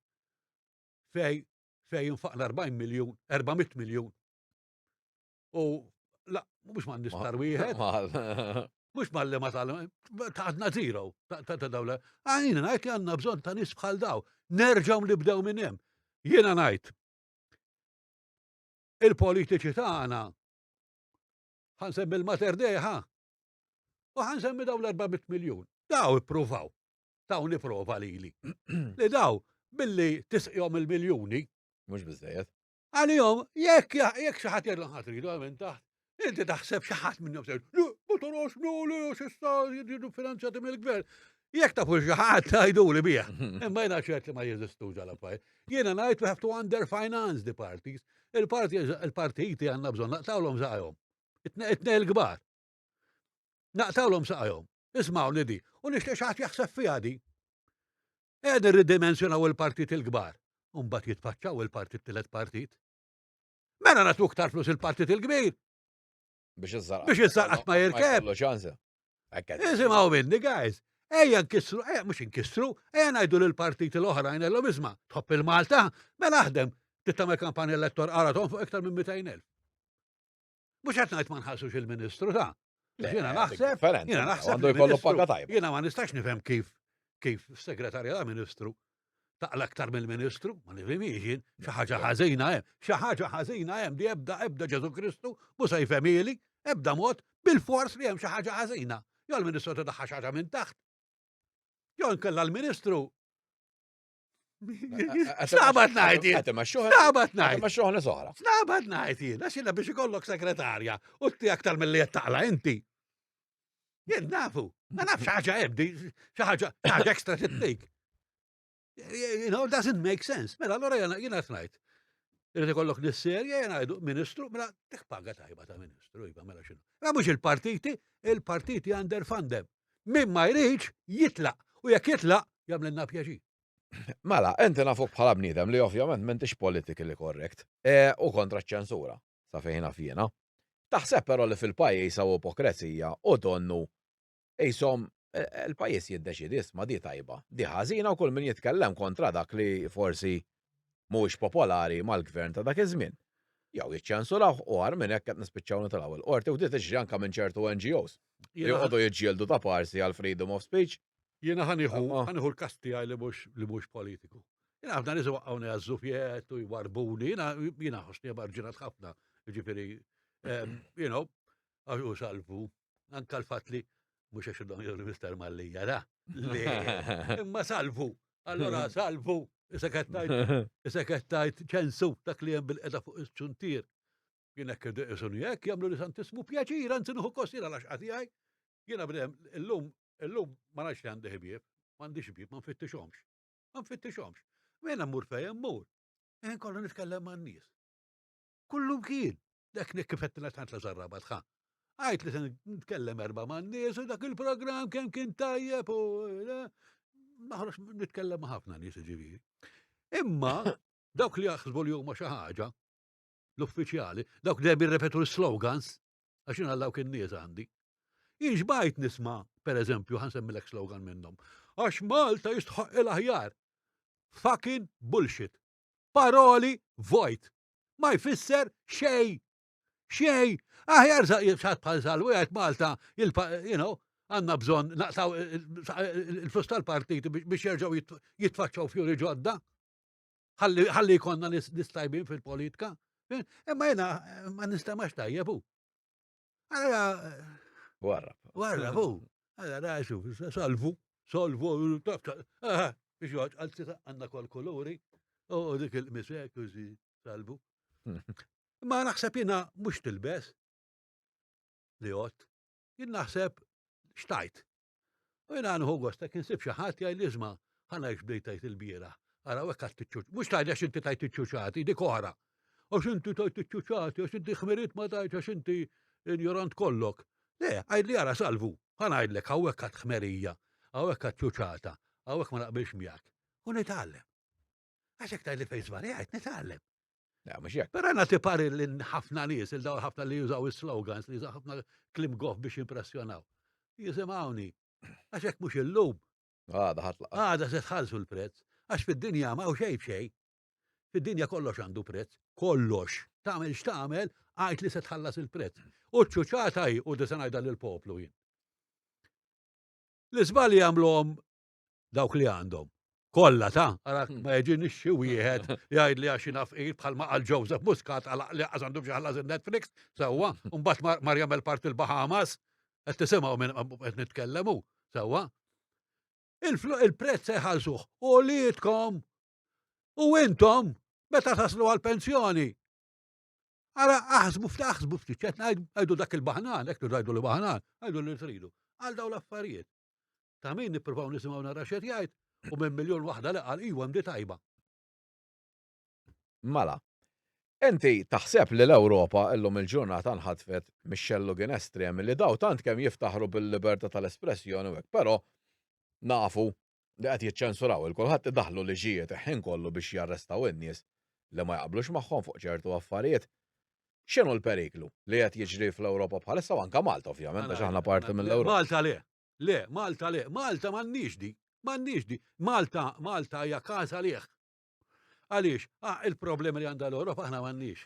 fej fej infaqna 40 miljun, 400 miljun. U la, mhux m'għandi sptar wieħed. Mhux malli ma tal għadna zero ta' dawla. Għajna ngħid li għandna bżonn ta' nies bħal daw. Nerġgħu nibdew minn hemm. Jiena ngħid Il-politiċi tagħna ħansemmi l-Mater Dei ħa. U ħansemmi daw l-400 miljun. Daw ippruvaw. Daw niprova lili. Li daw billi tisqihom il-miljuni. Mhux biżejjed. Għalihom jekk jekk xi ħadd jgħidlhom ħadd tridu minn taħt, inti taħseb xi ħadd minnhom se ma tarax le x'issa jiġu finanzjati mill-gvern. Jekk tafu xi ħadd tgħiduli bih. Imma jiena ċert li ma jeżistux għal affarijiet. Jiena ngħid we have to underfinance the parties. Il-partiti għandna bżonn naqtawlhom saqajhom. It-tnej il-kbar. Naqtawlhom saqajhom. Ismgħu di. U nixtieq xi ħadd jaħseb fiha di. Qed nirridimensjonaw il-partit il-kbar. U mbagħad jitfaċċaw il-partit tielet partit. Mela nagħtu iktar flus il-partit il-kbir. Biex iż-żarqa. Biex iż-żarqa ma jirkeb. Isimgħu minni, guys. Ejja nkissru, ejja mhux inkissru, ejja ngħidu lil partiti l-oħrajn illum isma' tħobb il-Malta, mela aħdem tittamel kampanja elettorali fuq iktar minn 200,000. Mhux qed ngħid ma nħallsux il-Ministru ta' Jiena naħseb, jiena naħseb. Għandu jkollu paga tajba. Jiena ma nistax nifhem kif kif segretarja ta' ministru taqla aktar mill-ministru, ma nifhimiex jien, xi ħaġa ħażina hemm, xi ħaġa ħażina hemm di ebda ebda Ġesu Kristu mhux se jfehmieli, ebda mod bil-fors li hemm xi ħaġa ħażina. Jew l-ministru tidaħħa xi ħaġa minn taħt. Jew nkella l-ministru Snabat ngħid jien. Snabat ngħid. Ma xoħna soħra. Snabat ngħid jien, għax jiena biex ikollok sekretarja u ti aktar milli qed taqla inti. Jien nafu, ma nafx ħaġa ebdi, xi ħaġa ħaġa ekstra tittik. You know, doesn't make sense. Mela allora jiena jiena ngħid. Irid ikollok nis-serja jiena ngħidu ministru, mela dik paga tajba ta' ministru, iva mela x'inhu. Ma mhux il-partiti, il-partiti underfunded. Min ma jridx jitlaq u jekk jitlaq jagħmlilna pjaċir. Mela, inti nafuk bħala bniedem li ovvjament m'intix politically correct e, u kontra ċ-ċensura, sa fejn naf jiena. Taħseb però li fil-pajjiż hawn ipokrezija u donnu qishom e, il-pajjiż jiddeċiedi isma' di tajba, di ħażina u kull min jitkellem kontra dak li forsi mhuwiex popolari mal-gvern ta' dak iż-żmien. Jew jiċċensurawh u agħar minn hekk qed nispiċċaw nitilgħu l-qorti u di tiġri anke minn ċertu NGOs li joqogħdu jiġġieldu ta' parsi għal freedom of speech. Jiena ħa nieħu ħa nieħu l-każ tiegħi li mhux li mhux politiku. Jiena ħafna nies waqqawni għaż-żufjett u jwarbuni, jiena jiena ħossni emarġinat ħafna, jiġifieri, you know, għax u salvu, anka l-fatt li mhux għax idhom jew Mr. Mallija, da. Le, imma salvu. Allora salvu, issa qed tgħid ċensu dak li hemm bil-qeda fuq is-ċuntier. Jien hekk isuni hekk jagħmlu li santismu pjaċir, anzi nieħu gost jiena l-għaxqa tiegħi. Jiena bnedem illum illum ma nafx li għandi ħbieb, m'għandix ħbieb, ma nfittixhomx. Ma nfittixhomx. Jiena mmur fejn mmur. Jien kollu nitkellem man-nies. Kullum kien. Dak kif qed tant la żarrabat ħa. Għajt li se nitkellem erba' man-nies u dak il-programm kemm kien tajjeb u eh, naħroġ nitkellem ma' ħafna nies ġifieri. Imma dawk li jaħsbu li huma xi ħaġa, l-uffiċjali, dawk li jirrepetu l-slogans, għax jien dawk in-nies għandi. Jien xbajt nisma', per eżempju, ħansemmilek slogan minnhom. Għax Malta jistħoq il-aħjar. Fucking bullshit. Paroli vojt. Ma jfisser xej. Xej. Aħjar xatt bħal salwi għajt Malta, you know, għanna bżon naqtaw il-flus tal-partiti biex jerġaw jitfaċċaw fjuri ġodda. Ħalli jkollna nies tajbin fil-politika. Imma jena ma nistamax tajjeb hu. Allora. Warrab. Warrab hu. Allora xuf, salvu, salvu, biex joħġ, għal għanna kol kuluri, u dik il-misek, użi, salvu. Ma naħseb jena mux tilbes li jott, jien naħseb xtajt. U jiena nieħu gost jekk insib xi ħadd jgħidli isma' ħa ngħid x'bdejt tgħid ilbieraħ. Ara hekk għad tiċċuċ. Mhux tgħidli għax inti tgħid iċ-ċuċati, dik oħra. Għax inti tgħid iċ-ċuċati, għax inti ħmiriet ma tgħidx għax inti injorant kollok. Le, għidli ara salvu, ħa ngħidlek hawnhekk għad ħmerija, hawnhekk għad ċuċata, hawnhekk ma naqbilx miegħek. U nitgħallem. Għax hekk tgħidli fejn żbaljajt, nitgħallem. Ja, mhux hekk. Però nagħti parir lil ħafna nies, il dawn ħafna li jużaw is-slogans, li jużaw ħafna kliem goff biex jimpressjonaw. Jisimgħuni. Għax hekk mhux illum. Għada ħadd Għada se tħallsu l-prezz. Għax fid-dinja ma hawn xejn b'xejn. Fid-dinja kollox għandu prezz. Kollox. Tagħmel x'tagħmel, għajt li se tħallas il-prezz. U ċ-ċuċata hi u se ngħidha lill-poplu jien. L-iżbalji jagħmluhom dawk li għandhom. Kollha ta' ara hmm. ma jiġi xi wieħed jgħid li għax naf qir bħalma qal Joseph Muscat għal li qas għandu biex il-Netflix, sewwa, u mbagħad mar jagħmel part il-Bahamas, qed tisimgħu minn qed nitkellemu, sewwa. Il-prezz se jħallsuh u lietkom u intom meta taslu għal-pensjoni. Ara, aħsbu ftit, aħsbu ftit, ċet ngħidu dak il-baħnan, hekk ngħidu li baħnan, għajdu li tridu. Għal daw l-affarijiet. Ta' min nippruvaw nisimgħu nara x'qed jgħid u minn miljun waħda li qal iwa mdi tajba. Mela, inti taħseb li l-Ewropa illum il-ġurnata nħatfet mix-xellugin estremi li daw tant kemm jiftaħru bil-libertà tal-espressjoni u hekk, però nafu li qed jiċċensuraw il kulħadd idaħħlu liġijiet il-ħin kollu biex jarrestaw in-nies li ma jaqblux magħhom fuq ċertu affarijiet. X'inhu l-periklu li qed jiġri fl-Ewropa bħalissa u anke Malta ovvjament għax aħna parti mill-Ewropa. Malta le, le, Malta le, Malta m'għandniex di, m'għandniex di. Malta, Malta hija każ għalih. Għaliex, ah, il-problemi li għandha l-Ewropa aħna m'għandniex.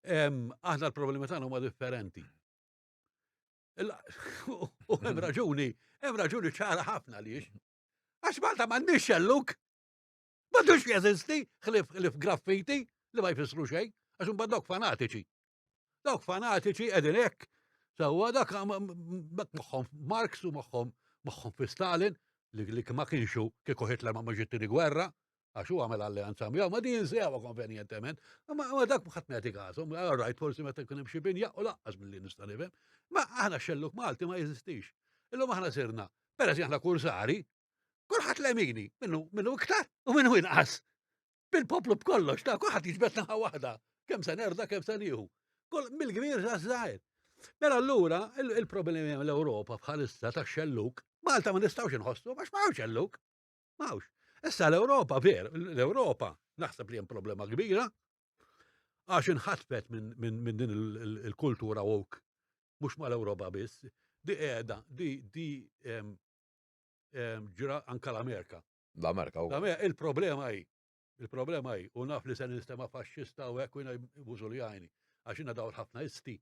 Aħna l-problemi tagħna huma differenti. U hemm raġuni, hemm raġuni ċara ħafna għaliex. Għax Malta m'għandniex xelluk. M'għandux jeżisti ħlif ħlif graffiti li ma jfissru xejn, għax imbagħad dawk fanatiċi. Dawk fanatiċi qegħdin hekk. Sewwa dak dak moħħhom Marx u moħħhom moħħhom fi Stalin li li ma kienxu kieku Hitler ma mhux it-tieni gwerra, għax hu għamel alleanza miegħu, ma din sewwa konvenjentement. Ma ma dak ħadd ma jagħti każhom, all right, forsi meta jkun hemm xi binja u laqqas milli nista' nifhem. Ma aħna xelluk Malti ma jeżistix. Illum aħna sirna, peress li aħna kursari, Kulħadd lemini, minnu minnu iktar u minnu inqas. Bil-poplu b'kollox, ta' kulħadd jiġbed naħa waħda, kemm se nerda, kemm se nieħu. Mill-kbir sa żgħir. Mela allura il-problemi l-Ewropa bħalissa ta' xelluk, Malta ma nistgħux inħossu għax ma hawnx xelluk. Ma hawnx. Issa l-Ewropa ver, l-Ewropa naħseb li hemm problema kbira għax inħatfet minn din il-kultura woke mhux mal-Ewropa biss. Di qiegħda, di di ġra anka l-Amerika. L-Amerika u. Il-problema hi, il-problema hi, u naf li se nistema faxxista u hekk u jiena jbużu li għajni, għax jiena dawn ħafna isti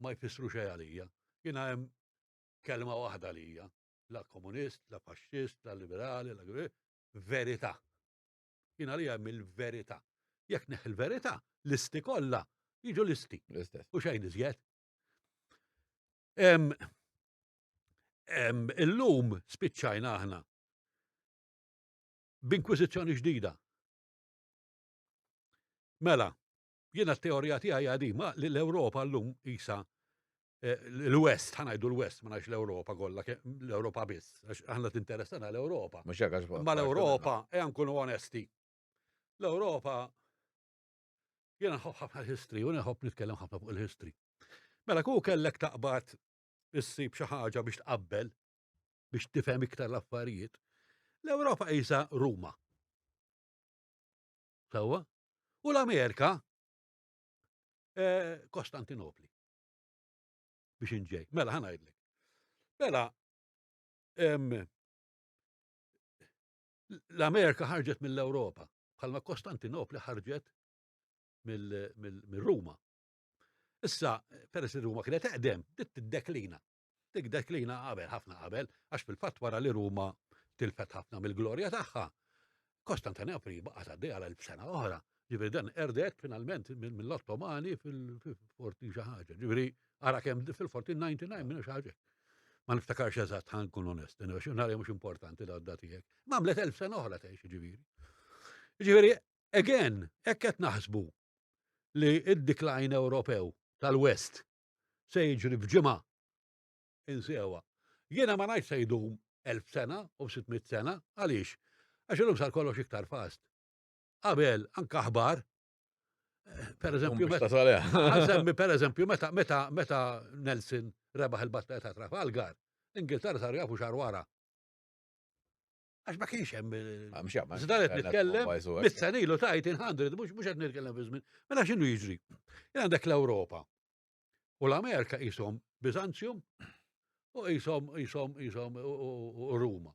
ma jfissru xejn għalija. Jiena hemm kelma waħda għalija, la komunist, la faxxist, la liberali, la. verità. Jien għalija hemm il-verità. Jekk neħ il-verità, listi kollha jiġu listi. U xejn iżjed. Illum spiċċajna aħna b'inkwiżizzjoni ġdida. Mela, jiena t-teorija tiegħi għadi ma li l-Ewropa llum isa eh, l-West, ħanajdu l-West, ma nafx l-Ewropa kollha, l-Ewropa biss, għax aħna tinteressana l-Ewropa. Ma l-Ewropa, ejja nkunu onesti. L-Ewropa jiena nħobb ħafna l-history u nħobb nitkellem ħafna fuq il-history. Mela ku kellek taqbad issib xi ħaġa biex tqabbel biex tifhem iktar l-affarijiet. L-Ewropa qisha Ruma. Sewwa? U l-Amerika eh, Kostantinopli. Biex inġej. Mela ħa ngħidlek. Mela l-Amerika ħarġet mill-Ewropa, bħalma Kostantinopli ħarġet mill-Ruma. Issa, peress li Ruma kienet eqdem, dit tiddeklina. Dik deklina qabel, ħafna qabel, għax fil-fatt wara li Ruma tilfet ħafna mill-glorja tagħha, Kostantinopli baqgħet għaddejja għal elf sena oħra. Ġifieri dan erdet finalment mill-Ottomani fil-14 xi ħaġa. Ġifieri ara kemm fil-1499 minn xi ħaġa. Ma niftakarx eżatt ħa nkun onest, għax nhar mhux importanti da tiegħek. Ma għamlet elf sena oħra tgħix ġifieri. Ġifieri, again, hekk qed naħsbu li id-decline Ewropew tal-West se jiġri f'ġimgħa insewha. Jiena ma ngħidx se jdum 1000 sena u 600 sena, għaliex? Għax illum sar kollox iktar fast. Qabel anke aħbar, eh, per eżempju, meta, per eżempju, meta, meta, meta Nelson rebaħ il-battalja ta' Trafalgar, l-Ingilterra sar jafu xahar wara. Għax ma kienx hemm. Ah, Zda qed nitkellem, mit ilu ta' 1800, mhux mhux qed nitkellem fi żmien. Mela x'inhu jiġri? Jien għandek l-Ewropa u l-Amerika qishom Biżanzjum u qishom qishom qishom u Ruma.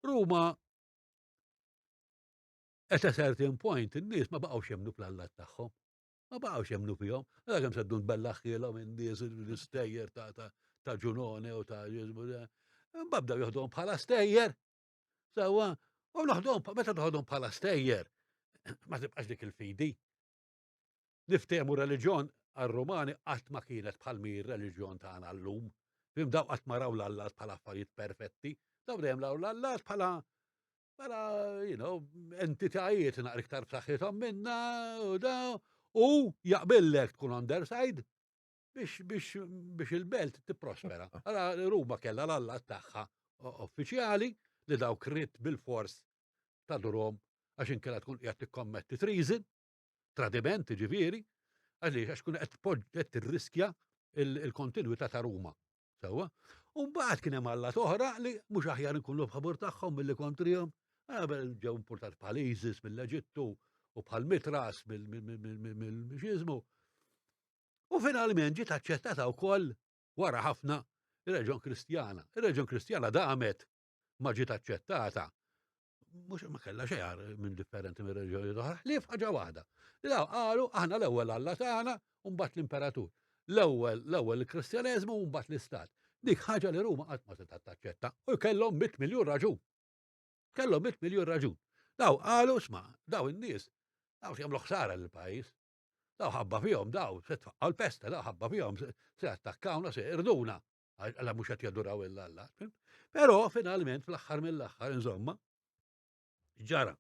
Ruma at a certain point in-nies ma baqgħux jemmnu fl-allat tagħhom. Ma baqgħux jemmnu fihom. Għala kemm seddu nbellaħħielhom in-nies l-istejjer ta' ta' ġunone u ta' Mbabdaw joħdhom bħala stejjer. Sewwa, u noħdhom meta toħodhom bħala stejjer, ma tibqax dik il-fidi. Niftehmu reliġjon għar-Rumani qatt ma kienet bħal mi reliġjon tagħna llum. Fim daw qatt ma raw l-allat bħala affarijiet perfetti, daw dejjem raw l-allat bħala bħala, you know, entitajiet naqra iktar b'saħħithom minna u da, u jaqbillek tkun on their side biex, biex, biex il-belt tipprospera. Għala Ruma kellha l-allat tagħha uffiċjali li dawk rid bil-fors ta' durom għax inkella tkun qiegħed tikkommetti treason, tradiment ġifieri, għaliex għax tkun qed tirriskja il-kontinwità ta' Ruma. Sewwa? U mbagħad kien hemm allat oħra li mhux aħjar inkunu f'ħabur tagħhom milli kontrihom. Qabel ġew importat bħal Isis mill-Eġittu u bħal Mitras mill-Xiżmu. U finalment ġiet aċċettata wkoll wara ħafna ir-reġjon Kristjana. Ir-reġjon Kristjana damet ma ġiet aċċettata. Mhux ma kellha xejn minn differenti minn reġjoni oħra, ħlief ħaġa waħda. Li daw qalu aħna l-ewwel Alla tagħna u mbagħad l-imperatur. L-ewwel l-ewwel il-Kristjaneżmu u mbagħad l-istat. Dik ħaġa li Ruma qatt ma setgħet taċċetta u kellhom 100 miljun raġun. Kellhom 100 miljun raġun. Daw qalu sma, daw in-nies, daw jagħmlu ħsara lill-pajjiż. Daw ħabba fihom, daw se tfaqqgħu l-pesta, daw ħabba fihom se attakkawna, se irduna. Għalla mhux qed jaduraw illa Alla. Però finalment fl-aħħar mill-aħħar insomma ġara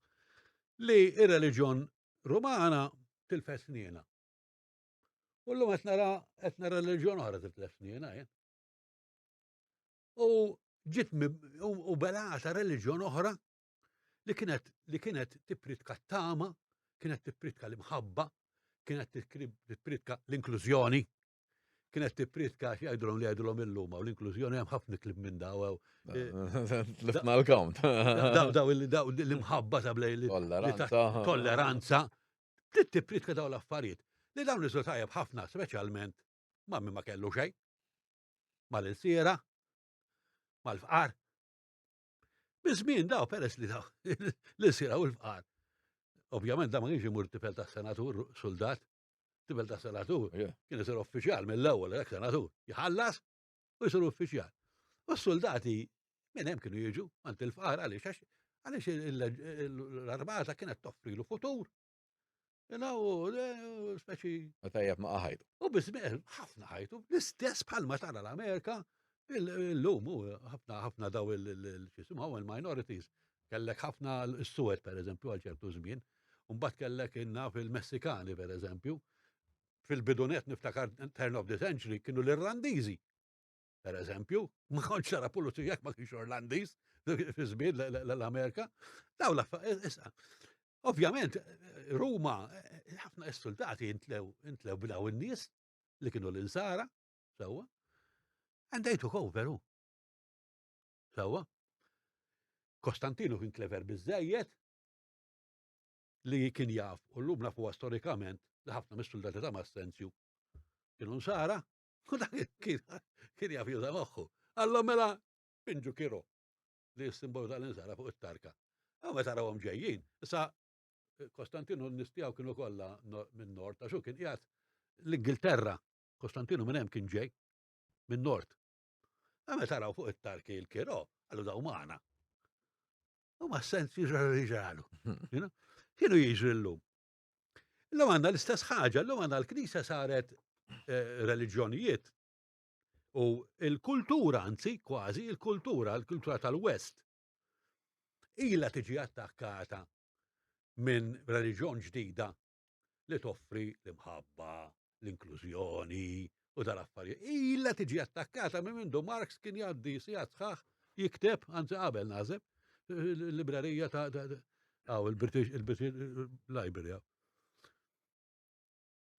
li ir-reliġjon Rumana tilfet sniena. U llum qed nara qed nara reliġjon oħra tilfet sniena jien. U ġiet u belata reliġjon oħra li kienet li kienet tippritka t-tama, kienet tippritka l-imħabba, kienet tippritka l-inklużjoni, kienet tippritka xi jgħidulhom li jgħidulhom illum u l-inklużjoni hemm ħafna klib minn daw. Tlifna l-count. Daw l-imħabba ta' blej tolleranza. Tolleranza. Trid tippritka daw l-affarijiet. Li dawn niżlu tajjeb ħafna, speċjalment ma' min ma kellu xejn. Mal-insiera, mal-fqar. Biż-żmien daw peress li daw l-insiera u l-fqar. Ovvjament da ma kienx imur tifel ta' senatur, soldat, tifel ta' senatur, kien isir uffiċjal mill-ewwel dak senatur, jħallas u jsir uffiċjal. U s-soldati minn hemm kienu jiġu għand il-fqar għaliex għax Għaliex l-armata kienet toffrilu futur. You speċi. Tajjeb ma ħajtu. U bizmir, ħafna ħajtu. L-istess bħalma tara l-Amerika, l-lum, ħafna ħafna daw il-xisimgħu il-minorities. Kellek ħafna l-Suwed, per eżempju, għal ċertu żmien. Mbagħad kellek inna fil-Messikani, per eżempju. Fil-bidunet niftakar turn of the century kienu l-Irlandiżi. Per eżempju, ma kontx tara pulizija jekk ma kienx Orlandiż fi żmien l-Amerika. Daw issa. Ovvjament, Ruma, ħafna s-soldati intlew intlew b'daw in-nies li kienu l-insara, sewwa. And they took over. Sewwa. Kostantinu kien klever biżejjed li kien jaf, u llum nafuha storikament, li ħafna mis-soldati ta' Massenzju kienu nsara, U dak kien jaf juża moħħu. Allora mela pinġu kiro li s-simbolu tal-insara fuq it-tarka. U meta rawhom ġejjin, issa Kostantinu n-nies tiegħu kienu kollha minn nord, għax hu kien qiegħed l-Ingilterra. Kostantinu minn hemm kien ġej, minn nord. Meta raw fuq it-tarki l-kiro, għallu daw magħna. U ma sens jiġri ġralu. Kienu jiġri llum. Illum għandna l-istess ħaġa, illum għandna l-Knisja saret eh, reliġjonijiet u l-kultura, anzi, kważi il-kultura, l-kultura tal-West, ila tiġi attakkata minn reliġjon ġdida li toffri l-imħabba, l-inklużjoni u dal-affarijiet. Ila tiġi attakkata minn mindu Marx kien jgħaddi sigħat sħaħ jikteb, anzi qabel nażeb, l-librerija ta' għaw il-British il-British Library.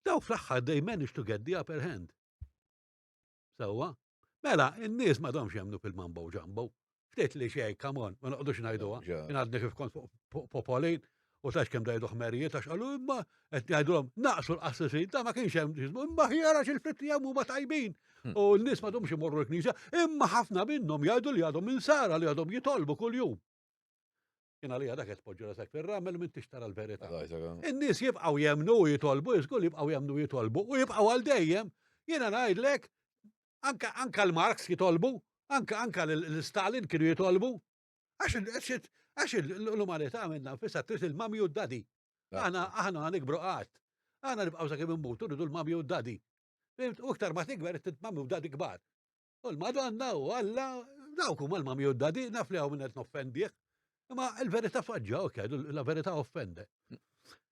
Daw fl-aħħar they managed to get the upper hand. Sewwa? Mela, in-nies ma domx jemnu fil-mambo jumbo. Ftit li xejn, come on, ma noqgħodux ngħiduha. Jien għadni kif kont fuq Popolin u tax kemm dajdu ħmerijiet għax qalu imma qed jgħidulhom naqsu l-qassisin ta' ma kienx hemm imma ħjar għax il-ftit li hemm huma tajbin. U n-nies ma domx imorru l-knisja, imma ħafna minnhom jgħidu li għadhom insara li għadhom jitolbu kuljum. Jien għalija dak qed tpoġġi rasek fir-ramel u m'intix tara l-verità. In-nies jibqgħu jemmnu u jitolbu, żgur jibqgħu jemmnu u jitolbu u jibqgħu għal dejjem. Jiena ngħidlek anka anka l-Marx jitolbu, anka anka l-Stalin kienu jitolbu. Għax għax l-umanità minna nfisha trid il-mami u d-dadi. Aħna aħna nikbru qatt. Aħna nibqgħu sakemm immutu rridu l-mami u d-dadi. U iktar ma tikber trid mami u dadi kbar. U l-Madonna u Alla, dawk huma l-mami u d-dadi, naf li hawn min qed noffendih. Imma l-verità faġġa, ok, la verità offende.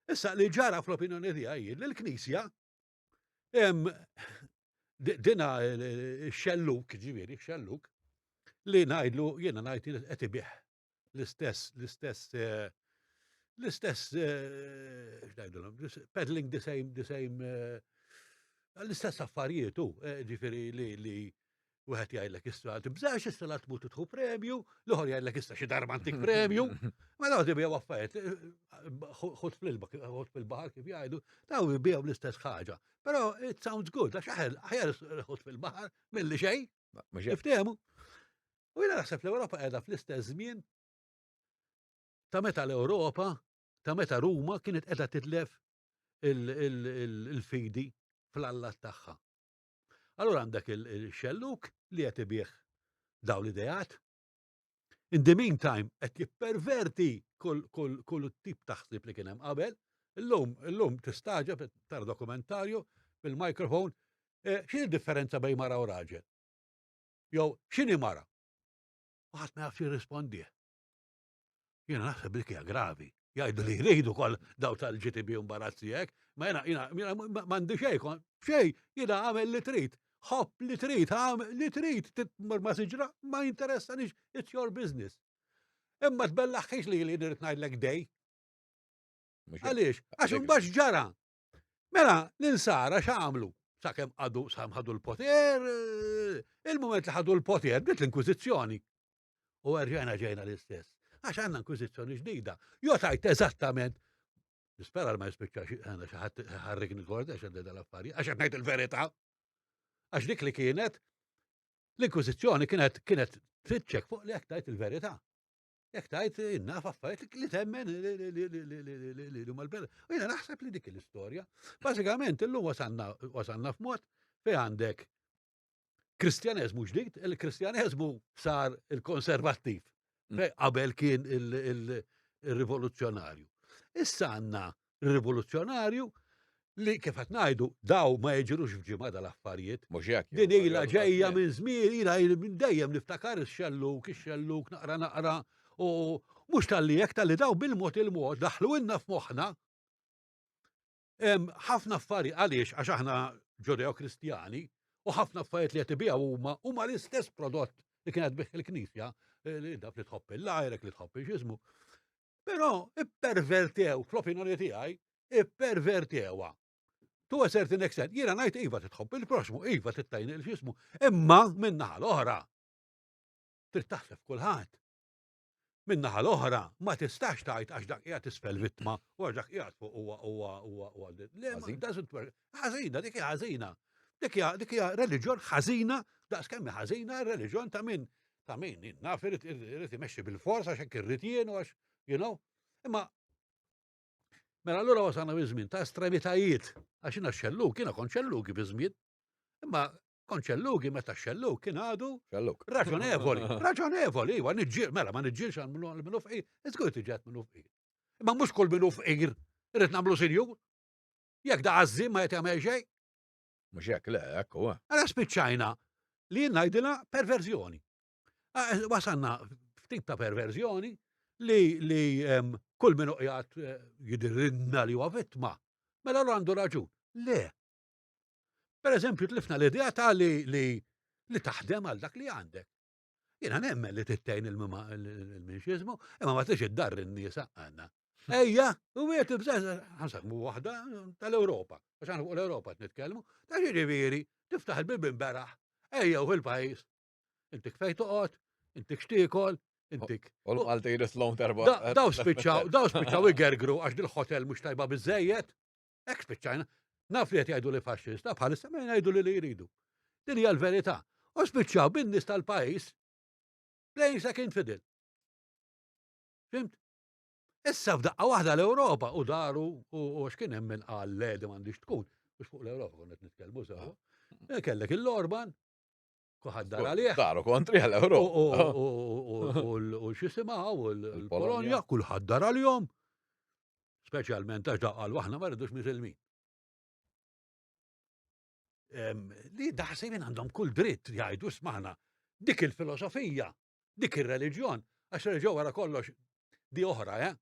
Issa li ġara fl-opinjoni tiegħi li l-Knisja dina xelluk, ġifieri xelluk, li ngħidlu jiena ngħid qed ibih l-istess, l-istess, eh, l-istess, eh, x'ngħidulhom, peddling the same, the same, eh, l-istess affarijiet u, ġifieri li li wieħed jgħidlek issa tibżax issa la tmut tieħu premju, l-ieħor jgħidlek issa xi darba ntik premju. Ma daw tibjew affarijiet, ħut fl-ilba, ħut fil-baħar kif jgħidu, daw jibjew l-istess ħaġa. Però it sounds good, għax aħjar ħut fil-baħar milli xejn. Niftehmu. U jiena naħseb l-Ewropa qiegħda fl-istess żmien ta' meta l-Ewropa, ta' meta Ruma kienet qiegħda titlef il-fidi fl-allat tagħha. Allura għandek il-xelluk li qed ibih dawn l-ideat. In the meantime, qed jipperverti kull tip ta' ħsieb li kien hemm qabel. Illum, illum tistaġeb tara dokumentarju bil-mikrofon, eh, x'inhi differenza bejn mara u raġel? Jew x'inhi mara? U ħadd ma jaf jirrispondih. Jiena naħseb dik hija gravi. Jgħidu li jridu kol daw tal-GTB imbarazzi hekk, ma jiena jiena m'għandi xejn, xejn, jiena għamel li trid. Ħobb li trid, għamel li trid, titmur ma siġra, ma jinteressanix, it's your business. Imma tbellaħħix li li nrid ngħidlek dej. Għaliex? Għax imbagħad ġara. Mela, l-insara x'għamlu? Sakemm għadu sakemm ħadu l-poter, eh, il-mument li ħadu l-poter, bdiet l-Inkwiżizzjoni. U erġajna ġejna l-istess. Għax għandna inkwiżizzjoni ġdida. Jo tajt eżattament Nispera li ma jispiċċax għandna xi ħadd ħarrikni kort għax għandha dal-affarijiet, għax qed ngħid il-verità. Għax dik li kienet l-inkwiżizzjoni kienet kienet titċek fuq li jekk tajt il-verità. Jekk tajt naf affarijiet li temmen li huma l-bella. U jiena naħseb li dik l-istorja. Bażikament illum wasalna wasalna f'mod fejn għandek Kristjaneżmu ġdid, il-Kristjaneżmu sar il-konservattiv. Qabel kien il-rivoluzzjonarju. Issa għandna rivoluzzjonarju li kif qed ngħidu daw ma jiġrux f'ġimgħa dal-affarijiet. Mhux hekk. Din ilha ġejja minn żmien, ilha minn dejjem niftakar ix-xelluk, ix-xelluk naqra naqra u mhux talli hekk talli daw bil-mod il-mod daħlu ilna f'moħħna ħafna affarijiet għaliex għax aħna Ġudeo-Kristjani u ħafna affarijiet li qed ibigħu huma huma l-istess prodott li kienet bih il-Knisja eh, li daf li tħobb il-lajrek li tħobb il-ġismu. Però ippervertew, fl-opinjoni tiegħi, ippervertewha. To a certain extent, jiena ngħid iva titħobb il-proxmu, iva tittajn il-ġismu, imma min-naħa l-oħra trid taħseb kulħadd. Min-naħa l-oħra, ma tistax tgħid għax dak qiegħed isfel vittma u għax dak qiegħed fuq huwa huwa huwa huwa Le, ma doesn't work. Ħażina, dik hija ħażina. Dik hija dik hija reliġjon ħażina daqs kemm ħażina reliġjon ta' min ta' min naf irid irid imexxi bil-fors għax hekk irrid jien u għax you know. Imma mela allura wasalna fi żmien ta' estremitajiet għax jiena xellug, jiena kont xellugi fi żmien. Imma Kont xellugi meta xellug kien għadu. Xellug. Raġonevoli, raġonevoli, iwa niġġiel, mela ma niġġielx għal minnu minnu fqir, iżgur tiġet minnu fqir. Imma mhux kull minnu fqir irid nagħmlu sinjur. Jekk da għażżim ma qed jagħmel xejn. Mhux hekk, le, hekk huwa. Ara spiċċajna li jien ngħidilha perverżjoni. Eh, wasanna ftit ta' perverżjoni li li kull minnu qiegħed eh, jidhirrilna li huwa vittma. Mela għandu raġun. Le, Per eżempju, tlifna l-idea ta' li, li, li taħdem għal dak li għandek. Jiena nemmen li tittejn il-minxizmu, imma ma tix id-dar in-nies għandna. Ejja, u għet bżaz, ħansemmu waħda tal-Ewropa, għax għana fuq l-Ewropa nitkellmu, ta' ġifieri, tiftaħ il-bib beraħ, ejja u fil-pajjiż. Intik fej toqgħod, intik xtiekol, intik. U l-Malti jrislhom terba. Daw spiċċaw, daw spiċċaw igergru għax dil-hotel mhux tajba biżejjed. Hekk spiċċajna. Naf li qed jgħidu li faxxista, bħalissa ma jgħidu li li jridu. Din hija l-verità. U spiċċaw bin-nies tal-pajjiż playing second fiddle. Fimt? Issa f'daqqa waħda l-Ewropa u daru u x'kien hemm min qal le di m'għandix tkun, mhux fuq l-Ewropa konna qed nitkellmu sewa. Eh, kellek il-Orban, kuħad dar għalih. Daru kontri għall-Ewropa. U x'jisimgħu l-Polonja, kulħadd dar għalihom. Speċjalment għax daqqa qalu aħna ma rridux misilmin. Li daħsibin għandhom kull dritt jgħidu smaħna dik il-filosofija, dik ir-reliġjon, għax reliġjon wara kollox di oħra, eh?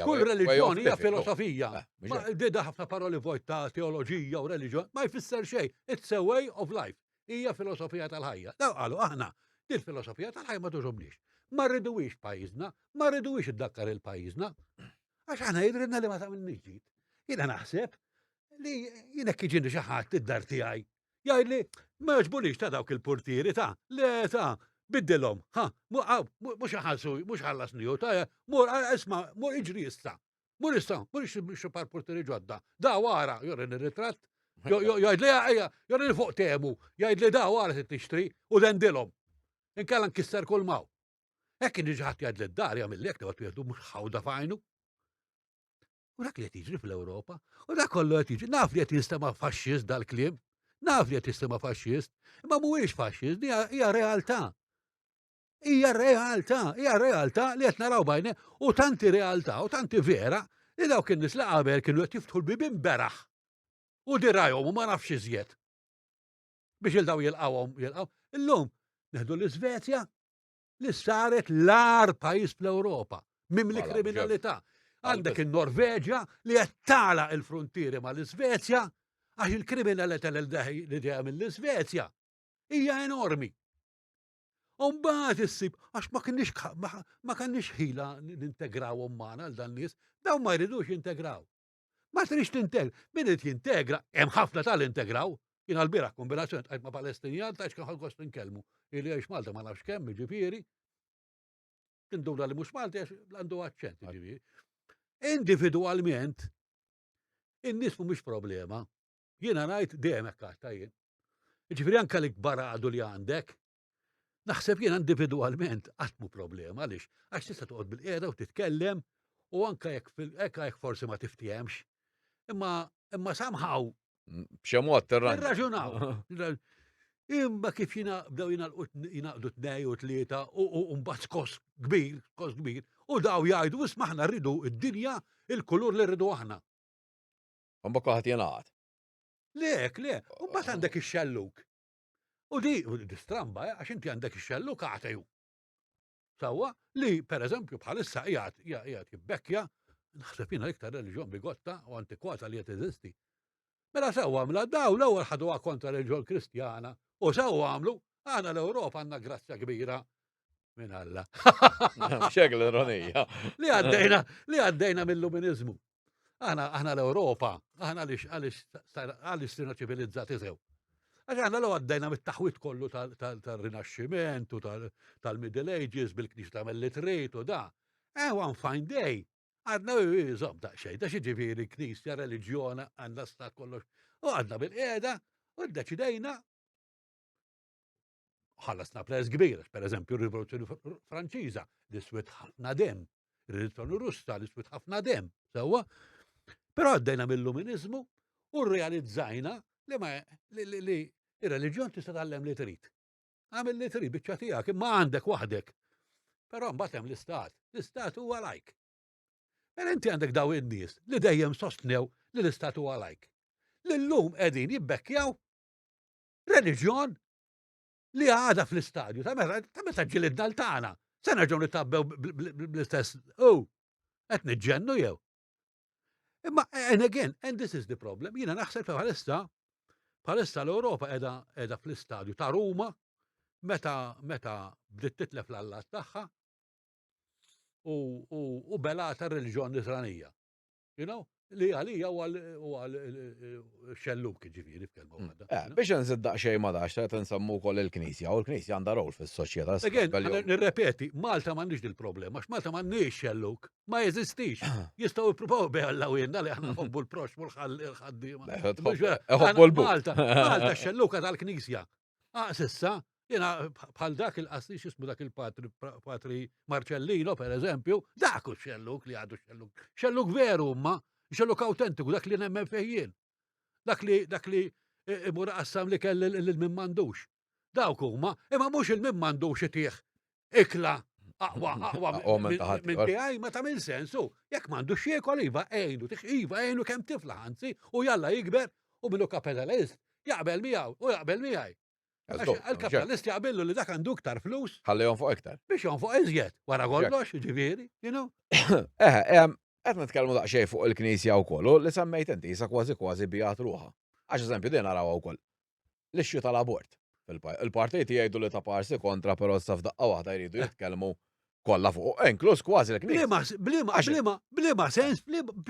Kull reliġjon hija filosofija. Eh, di da ħafna paroli vojt ta' teoloġija u reliġjon ma jfisser xejn. It's a way of life. Hija filosofija tal-ħajja. Daw qalu aħna din filosofija tal-ħajja ma tuġobniex. Ma rriduwix pajjiżna, ma rriduwix iddakkar il-pajjiżna. Għax aħna jidrinna li ma tagħmilniex ġid. Jiena naħseb li jien hekk jiġini xi ħadd id-dar tiegħi jgħidli ma jogħġbunix ta' dawk il-portieri ta' le ta' biddilhom, ha, mhux ħallsu, mhux ħallasni ta' mur isma' mur iġri issa. Mur issa, mur xi par portieri ġodda. Da wara, jorini ritratt, jgħidli ejja, jorini fuq temu, jgħidli da wara se tixtri u dendilhom. Inkella nkisser kull maw. Hekk kien jiġi ħadd jgħidli d-dar jagħmillek tibgħat wieħdu mhux ħawda f'għajnu. U dak li qed jiġri fl-Ewropa, u dak kollu qed jiġri, naf li qed jinstema' faxxist dal-kliem, naf li qed jinstema' faxxist, imma mhuwiex faxxist, hija realtà. Hija realtà, hija realtà li qed naraw bajne u tanti realtà u tanti vera li dawk in-nies li qabel kienu qed jiftħu l-bibien beraħ u dirajhom u ma nafx iżjed. Biex il daw jilqawhom jilqaw. Illum neħdu l-Iżvezja li saret l-agħar pajjiż fl-Ewropa, mimli kriminalità. Għandek in-Norveġja li qed tagħlaq il-fruntieri mal-Iżvezja għax il-kriminalità li ġejja mill-Iżvezja hija enormi. U mbagħad issib għax ma kienx ma kenniex ħila nintegrawhom magħna għal dan nies, dawn ma jridux jintegraw. Ma tridx tintegra. Min irid jintegra, hemm ħafna tal-integraw. Jien għal-bieraħ kombinazzjoni tqajt ma' Palestinjan ta' x'kien gost inkellmu. Ili jgħix Malta ma nafx kemm, jiġifieri. Tinduna li mhux Malti għax għandu aċċent, jiġifieri. Individwalment, in-nies mhumiex problema. Jiena ngħid dejjem hekk għadta jien. Jiġifieri anke l-ikbar għadu li għandek, Naħseb jiena individwalment qatt mhu problema għaliex għax tista' toqgħod bil-qiegħda u titkellem u anke jekk jekk forsi ma tiftihemx. Imma imma somehow b'xi mod tirraġunaw. Imma kif jina bdew jingħaqdu tnej u tlieta u mbagħad skos kbir, skos kbir, u daw jgħidu isma' aħna rridu id-dinja il-kulur li rridu aħna. Mbagħad kulħadd jingħaqad. Lek, le, u mbagħad għandek ix-xelluk. U di, di stramba, eh, għax inti għandek ix-xelluk għateju. Sewwa, li per eżempju bħalissa qiegħed qiegħed jibbekkja, naħseb jiena l-iktar reliġjon bigotta u antikwata li qed teżisti. Mela sewwa mela daw l-ewwel ħaduha kontra reliġjon Kristjana u sewwa għamlu aħna l-Ewropa għandna grazzja kbira minn Alla. Xek l-ironija. Li għaddejna li għaddejna mill-luminiżmu. Aħna aħna l-Ewropa, aħna għaliex għaliex għaliex sirna ċivilizzati sew. Għax aħna l għaddejna mit-taħwit kollu tal-Rinaxximent u tal-Middle Ages bil-knisja tagħmel li trid u da. Eh, one fine day, għadna żomm daqsxejn, da xi ġifieri knisja, reliġjona, għandna stat kollox. U għadna bil-qiegħda u ddeċidejna ħallasna prezz kbir, per eżempju, r-Rivoluzzjoni Franċiża li swiet ħafna dem, ir-Rivoluzzjoni Russa li swiet ħafna dem, sewwa. Però għaddejna mill-luminiżmu u rrealizzajna li ma li li ir-reliġjon tista' tgħallem li trid. Għamil li trid biċċa tiegħek imma għandek waħdek. Però mbagħad hemm l-istat. L-istat huwa lajk. Mela inti għandek daw in-nies li dejjem sostnew li l-istat huwa lajk. Li llum qegħdin jibbekkjaw Reliġjon li għada fl-istadju ta' meta ta' meta ġilidna l-tagħna. Se nerġgħu nitabbew bl-istess u qed niġġennu jew. Imma and again, and this is the problem, jiena naħseb bħalissa bħalissa l-Ewropa qiegħda qiegħda fl-istadju ta' Ruma meta meta bdiet titlef l-allat tagħha u, u, u belata r-reliġjon nisranija. You know, li għalija u għal xelluk ġifieri f'kelma mm. waħda. Eh, biex nżid daqsxejn ma dax, qed nsemmu wkoll il-Knisja, u l-Knisja għandha rol fis-soċjetà. Again, nirrepeti, Malta m'għandix dil-problema, għax Malta m'għandniex xelluk, ma jeżistix. Jistgħu jippruvaw beħallaw jenna li aħna nħobbu l-proxmu l-ħaddiema. Ħobbu l Malta, Malta xelluka tal-Knisja. Ah, sissa, jena bħal dak il-qassi xismu dak il-patri patri Marcellino, per eżempju, dak u xelluk li għadu xelluk. Xelluk veru ma, xelluk autentiku, dak li nemmen fejjien. Dak li dak li imur qassam li kell il-min mandux. Dawk huma, imma mhux il-min mandux itih ikla aqwa aqwa minn tiegħi ma tagħmel sensu. Jekk m'għandux jiekol iva għejnu, tih iva għejnu kemm tifla anzi u jalla jikber u minnu kapitalist jaqbel miegħu u jaqbel miegħi. Għal-kapitalist jaqbillu li dak għandu iktar flus. Ħalli jonfoq iktar. Biex jonfoq iżjed, wara kollox, ġifieri, you know. Eh, qed nitkellmu daqsxejn fuq il-Knisja wkoll u li semmejt inti jisa kważi kważi bijat ruħha. Għax eżempju din narawha wkoll. L-issue tal-abort. Il-partiti jgħidu li ta' parsi kontra, però issa f'daqqa waħda jridu jitkellmu kollha fuq, inkluż kważi l-Knisja. Bliema, bliema, bliema sens,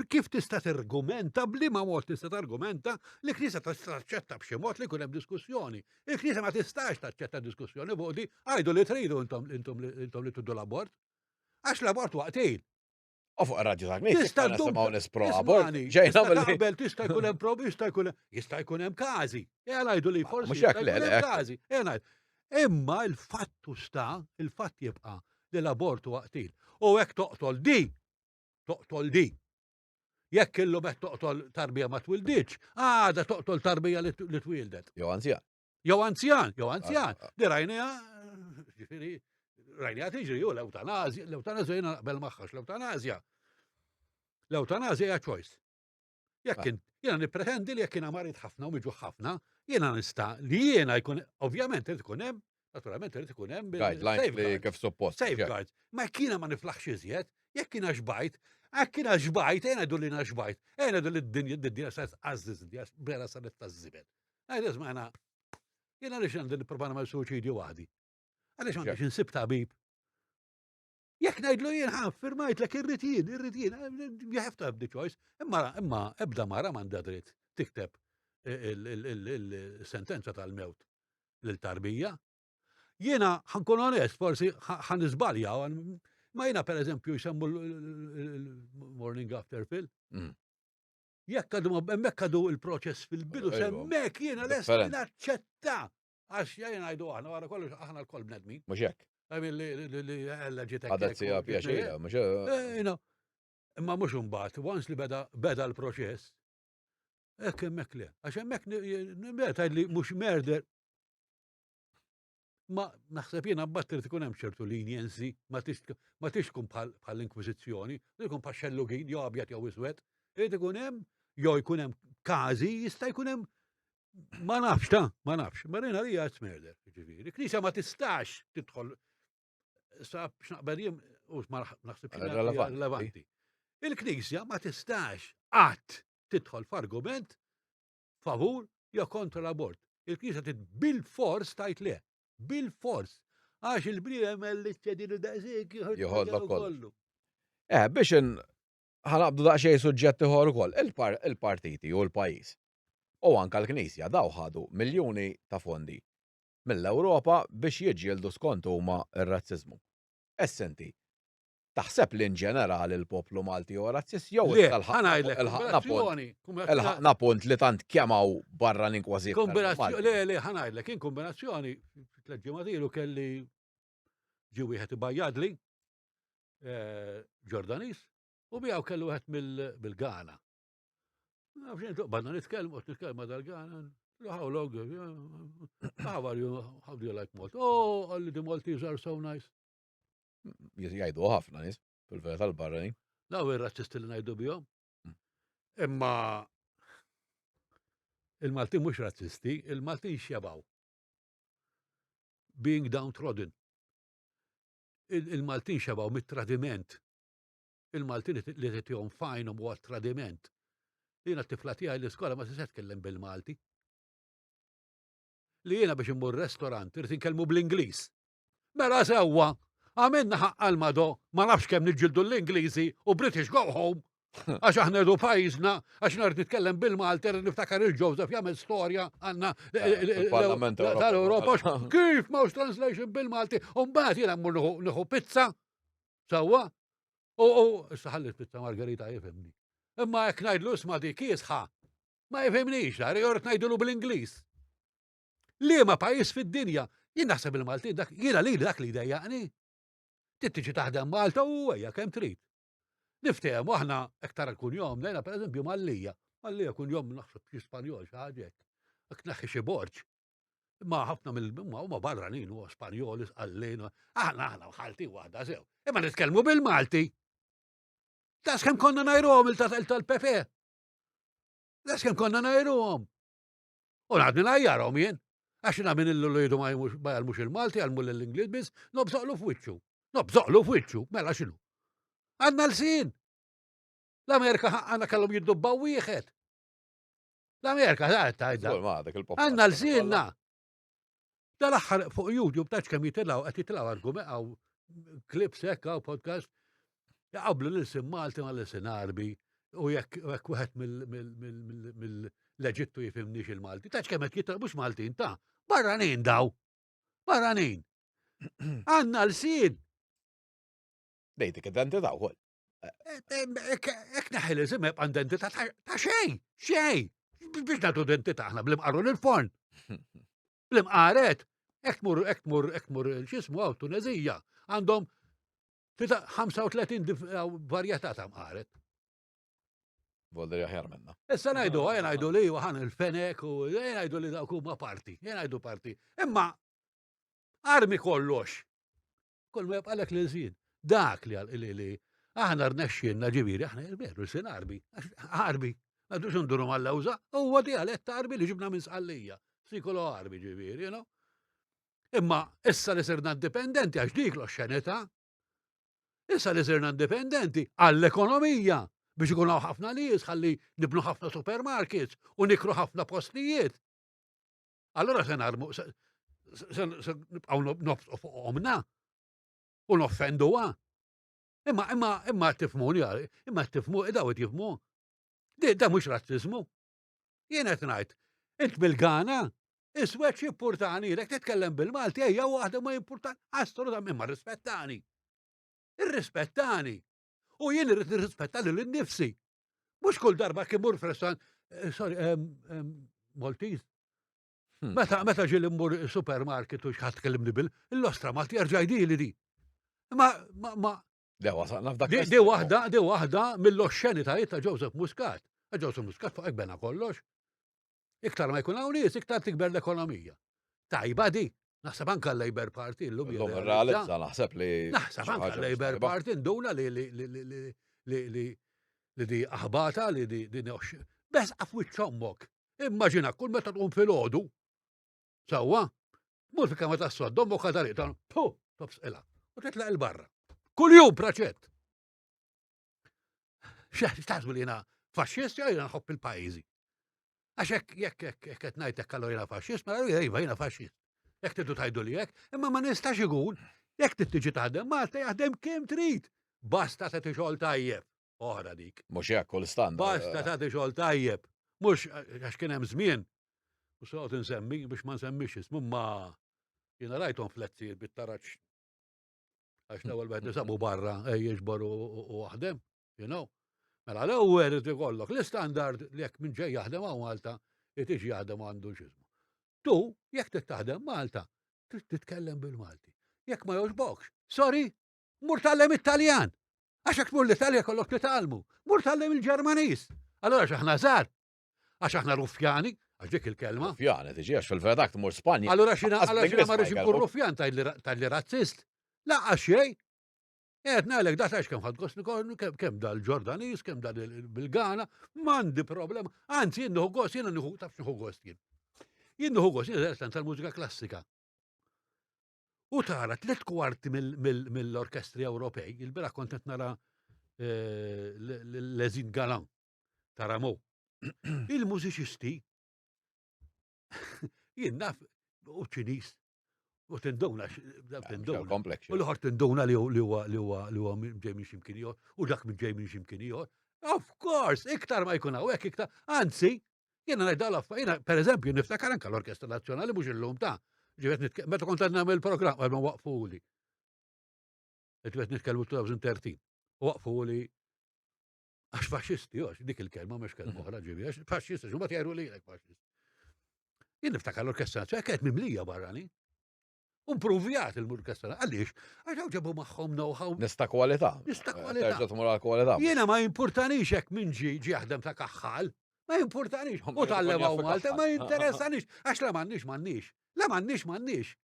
kif tista' targumenta, bliema mod tista' targumenta li Knisja tista' taċċetta b'xi mod li jkun hemm diskussjoni. Il-Knisja ma tistax taċċetta diskussjoni fuq di, għidu li tridu intom intom li tridu l-abort. Għax l-abort waqtil. U fuq ir-radju ta' knisja. Tista' nisimgħu nies pro abort. Ġejna mill tista' jkun hemm probi, jista' jkun jista' jkun hemm każi. Ejja ngħidu li forsi jista' jkun hemm każi. Ejja ngħid. Imma il-fattu sta, il-fatt jibqa' li l-abort huwa qtil. U hekk toqtol di, toqtol di. Jekk illum qed toqtol tarbija ma twilditx, għada toqtol tarbija li twildet. Jew anzjan. Jew anzjan, jew anzjan. Ah, ah. Di rajnija, ġifieri, rajnija tiġri, u l-eutanazja, l-eutanazja jiena naqbel magħha, l-eutanazja. L-eutanazja hija choice. Jekk ah. jiena nippretendi li jekk jiena marid ħafna u miġu ħafna, jiena nista' li jiena jkun ovvjament irid ikun hemm, naturalment irid ikun hemm guidelines li kif suppost. Safeguards. Ma jekk jiena ma niflaħx iżjed, jekk jiena xbajt, jekk jiena xbajt, jiena jdu li jiena xbajt, jiena jdu li d-dinja d-dinja sa tqażżiż, vera saret taż-żibel. Għajda isma' jiena għaliex għandi nipprova nagħmel suċidju waħdi. Għaliex għandi insib tabib. Jekk ngħidlu jien ħa firmajtlek irrid jien, irrid jien, you have to have the choice. Imma imma ebda mara m'għandha dritt tikteb il-sentenza tal-mewt lil tarbija. Jiena ħankun onest, forsi ħan iżbalja, ma jiena per eżempju jsemmu l-morning after pill. Mm. Jekk għadu hemmhekk għadu il-proċess fil-bidu, hemmhekk jiena lest naċċetta. Għax jgħin ngħidu aħna wara kollox aħna l-kol bnedmin. Mhux hekk. Li ella ġiet hekk. Għadha sija pjaċira, mhux hekk. Imma mhux imbagħad, once li beda beda l-proċess, hekk hemmhekk le. Għax hemmhekk tgħid li mhux murder. Ma naħseb jiena mbagħad trid ikun hemm ċertu leniency, ma tix tkun bħall-Inkwiżizzjoni, trid ikun bħal xellugin jew abjad jew iswed. Irid ikun hemm jew jkun hemm każi jista' jkun hemm ma nafx ta' ma nafx. Marina li hija murder, ġifieri. Knisja ma tistax tidħol sa x'naqbel jien u ma naħsibx relevanti. Il-Knisja ma tistax qatt tidħol f'argument favur jew kontra l-abort. Il-Knisja trid bil-fors tajt le. Bil-fors. Għax il-bniedem li ċedilu daqsik joħodlok kollu. Eh, biex ħanaqbdu daqsxejn suġġett ieħor ukoll, il-partiti u l-pajjiż. U anka l-Knisja daw ħadu miljuni ta' fondi mill-Ewropa biex jiġġieldu skont huma r-razziżmu. Issa inti, taħseb li in ġenerali l-poplu Malti huwa razzist jew issa lħaqna punt li tant kemm hawn barranin kważi iktar mill-Maltin? Le, le, ħa ngħidlek, kien kombinazzjoni, tlett ġimgħat ilu kelli ġie wieħed ibajjadli, eh, Ġordanis, u miegħu kellu wieħed mill-Ghana. Nafxin, tuqbadna nitkellmu, nitkellmu dal-Ghana, how long, how are you, how do you like Malta? Oh, all the Maltese are so nice. Jgħidu ħafna nies, fil-verità l-barranin. Daw ir-razzisti li ngħidu bihom. Hmm. Imma il-Maltin mhux razzisti, il-Maltin xebaw. Being downtrodden. Il-Maltin xebaw mit-tradiment. Il-Maltin li titihom fajnhom huwa tradiment. Jiena t-tifla tiegħi l-iskola ma tista' tkellem bil-Malti. Li jiena biex immur restorant irid inkellmu bl-Ingliż. Mela sewwa, għamilna ħaqq għal-mado, ma nafx kemm niġġieldu l-Ingliżi u British go home. Għax aħna rridu pajjiżna, għax nhar nitkellem bil-Malti, rrid niftakar il-Joseph jagħmel storja għandna Il-Parlament tal-Ewropa. Kif m'hawnx translation bil-Malti? U mbagħad jiena mmur nieħu pizza, sewwa, u issa ħalli pizza margarita jifhimni. Imma jekk ngħidlu isma' dik kiesħa, ma jifhimnix, jrid ngħidulu bl-Ingliż. Liema pajjiż fid-dinja, jien naħseb il-Maltin dak, jiena lili dak li jdejjaqni. Trid tiġi taħdem Malta u ejja kemm trid. Niftehmu aħna hekk tara kunjom, jiena pereżempju Mallija. Mallija kunjom naħseb xi Spanjol xi ħaġa hekk. Hekk tneħħi xi borġ. Imma ħafna mill huma barranin huwa Spanjol, Isqallin, aħna aħna ħalti waħda sew. Imma nitkellmu bil-Malti. Daqs kemm konna ngħajruhom il-tal-Pepe. Daqs kemm konna ngħajruhom. U għadni ngħajjarhom jien. Għax jiena min illu li jridu ma jgħallmux il-Malti, jgħallmu l-Ingliż biss, nobżoqlu f'wiċċu. Nobżoqlu f'wiċċu, mela x'inhu? Għandna l-sin. L-Amerika għandna kellhom jiddubbaw wieħed. L-Amerika tajda. Għandna l-sinna. Dal-aħħar fuq YouTube taċ kemm jitilgħu qed jitilgħu argument għaw clips hekk għaw podcast jaqablu l-ilsien Malti ma l-ilsien Għarbi u jekk wieħed mill-Eġittu jifhimniex il-Malti. Taċ kemm qed jitilgħu mhux Maltin ta' barranin daw. Barranin. Għandna l-sin. Dejtik identità wkoll. Ek neħi l-isim jibqa' identità ta' xejn, xejn. Biex nagħtu identità aħna bl-imqarru l-forn. Bl-imqaret, ek tmur, ek tmur, ek tmur x'ismu għaw Tunezija, għandhom 35 varjetà ta' mqaret. Volder aħjar minna. Issa ngħidu, għaj ngħidu li għan il-fenek u ngħidu li dawk huma parti, ngħidu parti. Imma armi kollox. Kull ma jibqalek li żid. Dak li li li aħna rnexxielna ġifieri, aħna veru sin Arbi, Arbi, ma dux nduru mal-lewża, huwa dialett Arbi li ġibna minn Sqallija, sikolo Arbi ġifieri, you know. Imma issa li sirna indipendenti għax dik l-oxxenità, issa li sirna indipendenti għall-ekonomija biex ikun hawn ħafna nies ħalli nibnu ħafna supermarkets u nikru ħafna postijiet. Allora se narmu, se nibqgħu nobsqu fuq omna u noffenduha. Imma imma imma tifhmuni, imma tifhmu, daw qed jifhmu. Da mhux razziżmu. Jien qed ngħid, int mill-Ghana, iswed x'impurtani, lek titkellem bil-Malti ejja waħda ma jimpurtani, assolutament imma rispettani. Irrispettani. U jien irrid nirrispetta lil innifsi. Mhux kull darba kien mur f'restaurant, eh, sorry, Maltese. Hmm. Meta meta ġieli mmur supermarket u xħat tkellimni bil, l-ostra Malti jerġa' jdili di. Ma ma ma De wasalna f'dak. Di waħda, di waħda mill-oxxenitajiet ta' Joseph Muscat. Joseph Muscat fuq bena kollox. Iktar ma jkun hawn nies, iktar tikber l-ekonomija. Tajba di. Naħseb anka l-Labour Party llum Illum irrealizza naħseb li. Naħseb anka l-Labour Party nduna li li li li li li li li di aħbata li di di Bes għafwiċ ommok. Immaġina kull meta tqum fil-ħodu. Sewwa, mur fi kamra tas-sodda, ommok għadha ta' pu, tobsqilha. U titlaq il-barra. Kuljum praċett. X'taħsbu li jiena faxxist jew jiena nħobb il-pajjiżi? Għax hekk jekk hekk hekk qed ngħid hekk allura jiena faxxist, mela iva jiena faxxist. Jekk tridu tgħidu li hekk, imma ma nistax ikun jekk trid tiġi taħdem Malta jaħdem kemm trid. Basta tagħti xogħol tajjeb. Oħra dik. Mhux hekk kull standard. Basta tagħti xogħol tajjeb. Mhux għax kien hemm żmien. U se insemmi biex ma nsemmix ismu ma jiena rajthom flettijiet bit-taraġ Għax l-ewwel wieħed li sabu barra ej jiġbor u waħdem, you know. Mela l-ewwel irid ikollok l-istandard li jekk minn ġej jaħdem hawn Malta, irid jiġi jaħdem għandu x'ismu. Tu, jekk trid taħdem Malta, trid titkellem bil-Malti. Jekk ma jogħġbokx, sorry, mur tgħallem it-Taljan. Għax jekk tmur l-Italja kollok titgħallmu. Mur tgħallem il-Ġermaniż. Allura x'aħna żgħar, Għax aħna ruffjani, għax dik il-kelma. Ruffjani, tiġi għax fil-verità tmur Spanja. Allura xina allura xina ma rridx inkun ruffjan tgħidli razzist. Laqas xejn. Qed ngħidlek da tgħix kemm ħadd gost kemm dal-Ġordanis, kemm dal bil-Gana, m'għandi problema. Anzi, jien nieħu gost, jiena nieħu taf nieħu gost jien. Jien nieħu gost, jien tal-mużika klassika. U tara tlet kwarti mill-orkestri Ewropej, il-bira kont qed nara eh, l-Ezin Galan ta' Rameau. Il-mużiċisti jien naf u ċinis u tinduna tinduna. U l-ħor tinduna li huwa li huwa li huwa ġej minn x'imkien ieħor u dak minn ġej minn x'imkien ieħor. Of course, iktar ma jkun hawnhekk iktar. Anzi, jiena ngħid dal jiena pereżempju niftakar anke l-Orkestra Nazzjonali mhux illum ta' ġivet meta kont qed nagħmel programm ma waqfuli. Qed nitkellmu 2013. Waqfuli Għax faxxisti, għax dik il-kelma mhux kelma mhm. oħra ġivi, għax faxxisti, xumma tgħidu li faxxist. Jien niftakar l-orkestra nazzjonali kienet mimlija barrani. Umpruvjat il-orkestra, għaliex? Għax hawn ġabu magħhom know-how. Nista kwalità. Nista eh, kwalità. Terġa' tmur għal kwalità. Jiena ma jimpurtanix hekk minn ġi ġi jaħdem ta' kaħħal. Ma jimpurtanix. U tal-lem Malta ma jinteressanix. Għax la m'għandniex m'għandniex. La m'għandniex m'għandniex.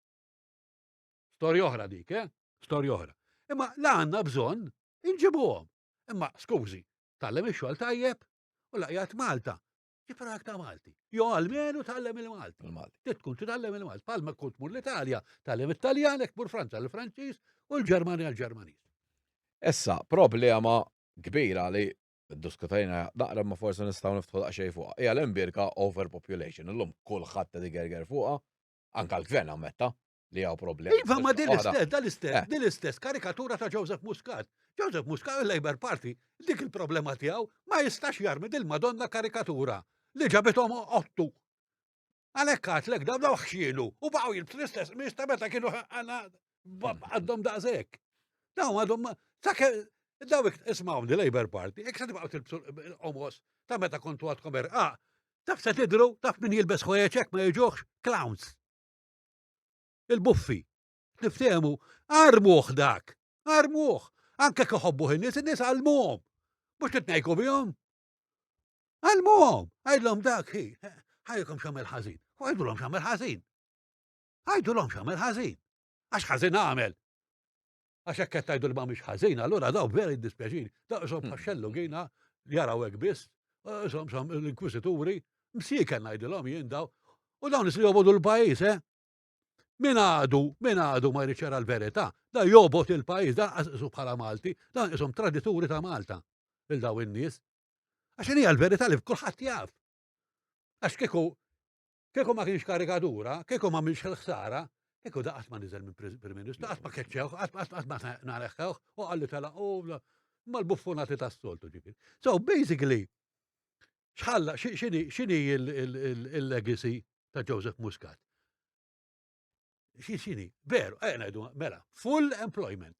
Storja oħra dik, eh? Storja oħra. Imma la għandna bżonn inġibuhom. Imma skużi, tgħallem ix-xogħol tajjeb u laqjat Malta. Ġifra ta' Malti. Jo almenu tgħallem il-Malti. Il-Malti. Trid tkun titgħallem il-Malti. Palma kont tmur l-Italja, tgħallem it-Taljan, jekk tmur Franza l-Franċiż u l-Ġermanja l-Ġermaniż. Issa, problema kbira li diskutajna naqra ma forsi nistgħu niftħu daqsxejn fuqha. Hija l-imbierka overpopulation. Illum kulħadd qed igerger fuqha, anka l-gvern ammetta li hawn problemi. Iva, ma din l-istess, dan l-istess, eh. din l-istess karikatura ta' Joseph Muscat. Joseph Muscat, il-Labour Party, dik il-problema tiegħu ma jistax jarmi dil-Madonna karikatura li ġabithom ottu. Għalhekk għatlek dawn daw ħxielu u baqgħu jilbsu l-istess qmis ta' meta kienu għandhom daqshekk. Dawn għadhom sakemm daw ismawni Labour Party, jekk se tibqgħu tilbsu l-qomos ta' meta kontu għadkom irqaq, taf se tidru, taf min jilbes ħwejjeġ hekk ma jiġuhx clowns. Il-buffi. Niftehmu, armuh dak, armuh. Anke kif iħobbuh in-nies, in-nies għallmuhom. Mhux titnejku bihom. Għallmuhom, għidlhom dak hi, ħajkom x'għamel ħażin. U għidulhom x'għamel ħażin. Għidulhom x'għamel ħażin. Għax ħażin għamel. Għax hekk qed tgħidu li ma mhix ħażin, allura daw vera jiddispjaċini. Daw isom hmm. bħaxxellu gina jaraw hekk biss, isom som l-inkwisituri, msieken ngħidilhom jien daw. U dawn li jobodu l-pajjiż, eh? Min għadu, min għadu ma jridx jara l-verità, da jobot il-pajjiż, dan isu bħala Malti, dan isom tradituri ta' Malta il daw in-nies. Għax hija l-verità li kulħadd jaf. Għax kieku Kieku ma kienx karikatura, kieku ma minx il-ħsara, kieku da qatt ma niżel minn Prim Ministru, qatt ma keċċewh, qatt ma nareħħewh, u qalli tela' u mal-buffunati tas-soltu ġifieri. So basically, x'ħalla x'inhi il-legacy ta' Joseph Muscat? X'inhi? Veru, ejja ngħidu, mela, full employment.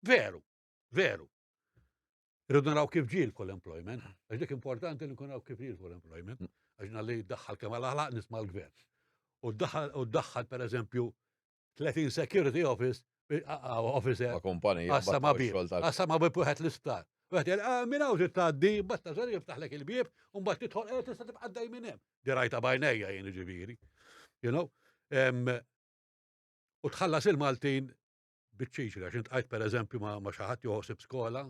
Veru, veru. Rridu naraw kif ġie l-full employment, għax dik importanti li nkun naraw kif ġie l-full employment, mm. għax nalli jiddaħħal kemm għal nisma' l-gvern. U ddaħħal per eżempju 30 security office officer. Kumpanija. Għassa ma bib. Għassa ma bib wieħed l-isptar. Wieħed jgħid, ah, minn hawn tgħaddi, mbagħad ta' jiftaħlek il-bieb, u mbagħad tidħol eh, tista' tibqa' dej minn hemm. Dirajta bajnejja jien ġifieri. You know? U tħallas il-Maltin biċ-ċiċri, għax intqajt per eżempju ma' xi ħadd joħsib skola,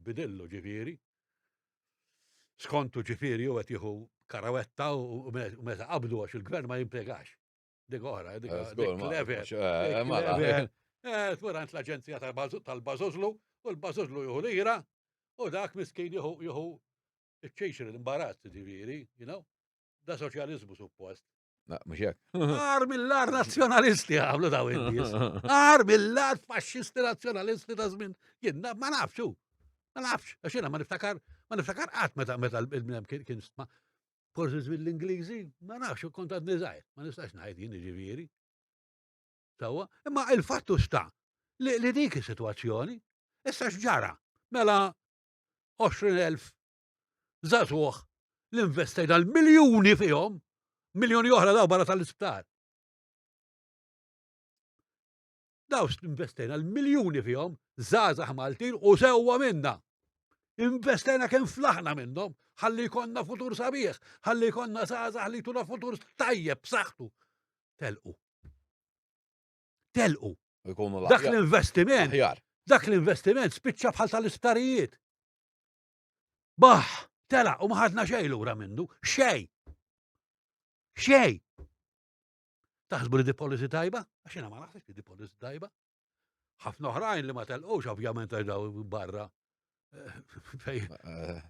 bidillu ġifieri. Skontu ġifieri u qed jieħu karawetta u meta qabdu għax il-gvern ma jimpjegax. Dik oħra, dik eh, clever. Eh, eh, tmur għand l-aġenzija tal-bażożlu u l-bażożlu jieħu lira u dak miskin jieħu jieħu iċ-ċiċri l-imbarazz ġifieri, you know? Da soċjaliżmu suppost. Mhux hekk. Ar mill-ar nazzjonalisti għamlu daw in-nies. Ar mill-ar faxxisti nazzjonalisti ta' żmien. Jien ma nafx hu. Ma nafx, għax jiena ma niftakar, ma niftakar qatt meta meta l-bnem kien ma forsi żmien l-Ingliżi, ma nafx kont għadni żgħir, ma nistax ngħid jien jiġifieri. Sewwa, imma il-fattu sta li, li dik is-sitwazzjoni issa x'ġara? Mela 20,000 żagħżugħ li investejna l-miljuni fihom, miljuni oħra daw barra tal-isptar. Daw investejna l-miljuni fihom, żgħażagħ Maltin u sewwa minna. Investejna kemm flaħna minnhom, ħalli jkollna futur sabiħ, ħalli jkollna żgħażagħ li jtuna futur tajjeb b'saħħtu. Telqu. Telqu. Dak l-investiment. Dak l-investiment spiċċa bħal tal-isptarijiet. Baħ, tela u ma ħadna xejn lura minnu, xejn. Xejn. Taħsbu li di policy tajba? Għax jiena ma naħsibx li di policy tajba. Ħafna oħrajn li ma telqux ovvjament għax daw barra. Eh, eh.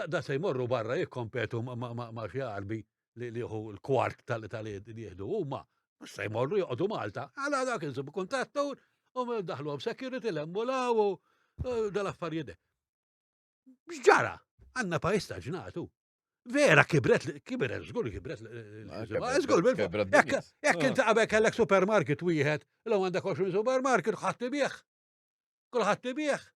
Da se jmorru barra jikkompetu ma' xi arbi li jieħu l-kwart tal-li jieħdu huma. Mhux se jmorru joqogħdu Malta. Għala dak insibu kuntattur u daħluhom security l-emmulaw u dal-affarijiet. X'ġara? Għandna pajjiż ta' ġnatu. Vera kibret, kibret, żgur kibret. Żgur, jekk inti qabel kellek supermarket wieħed, l għandek 20 supermarket, ħadd ibih. Kulħadd ibih.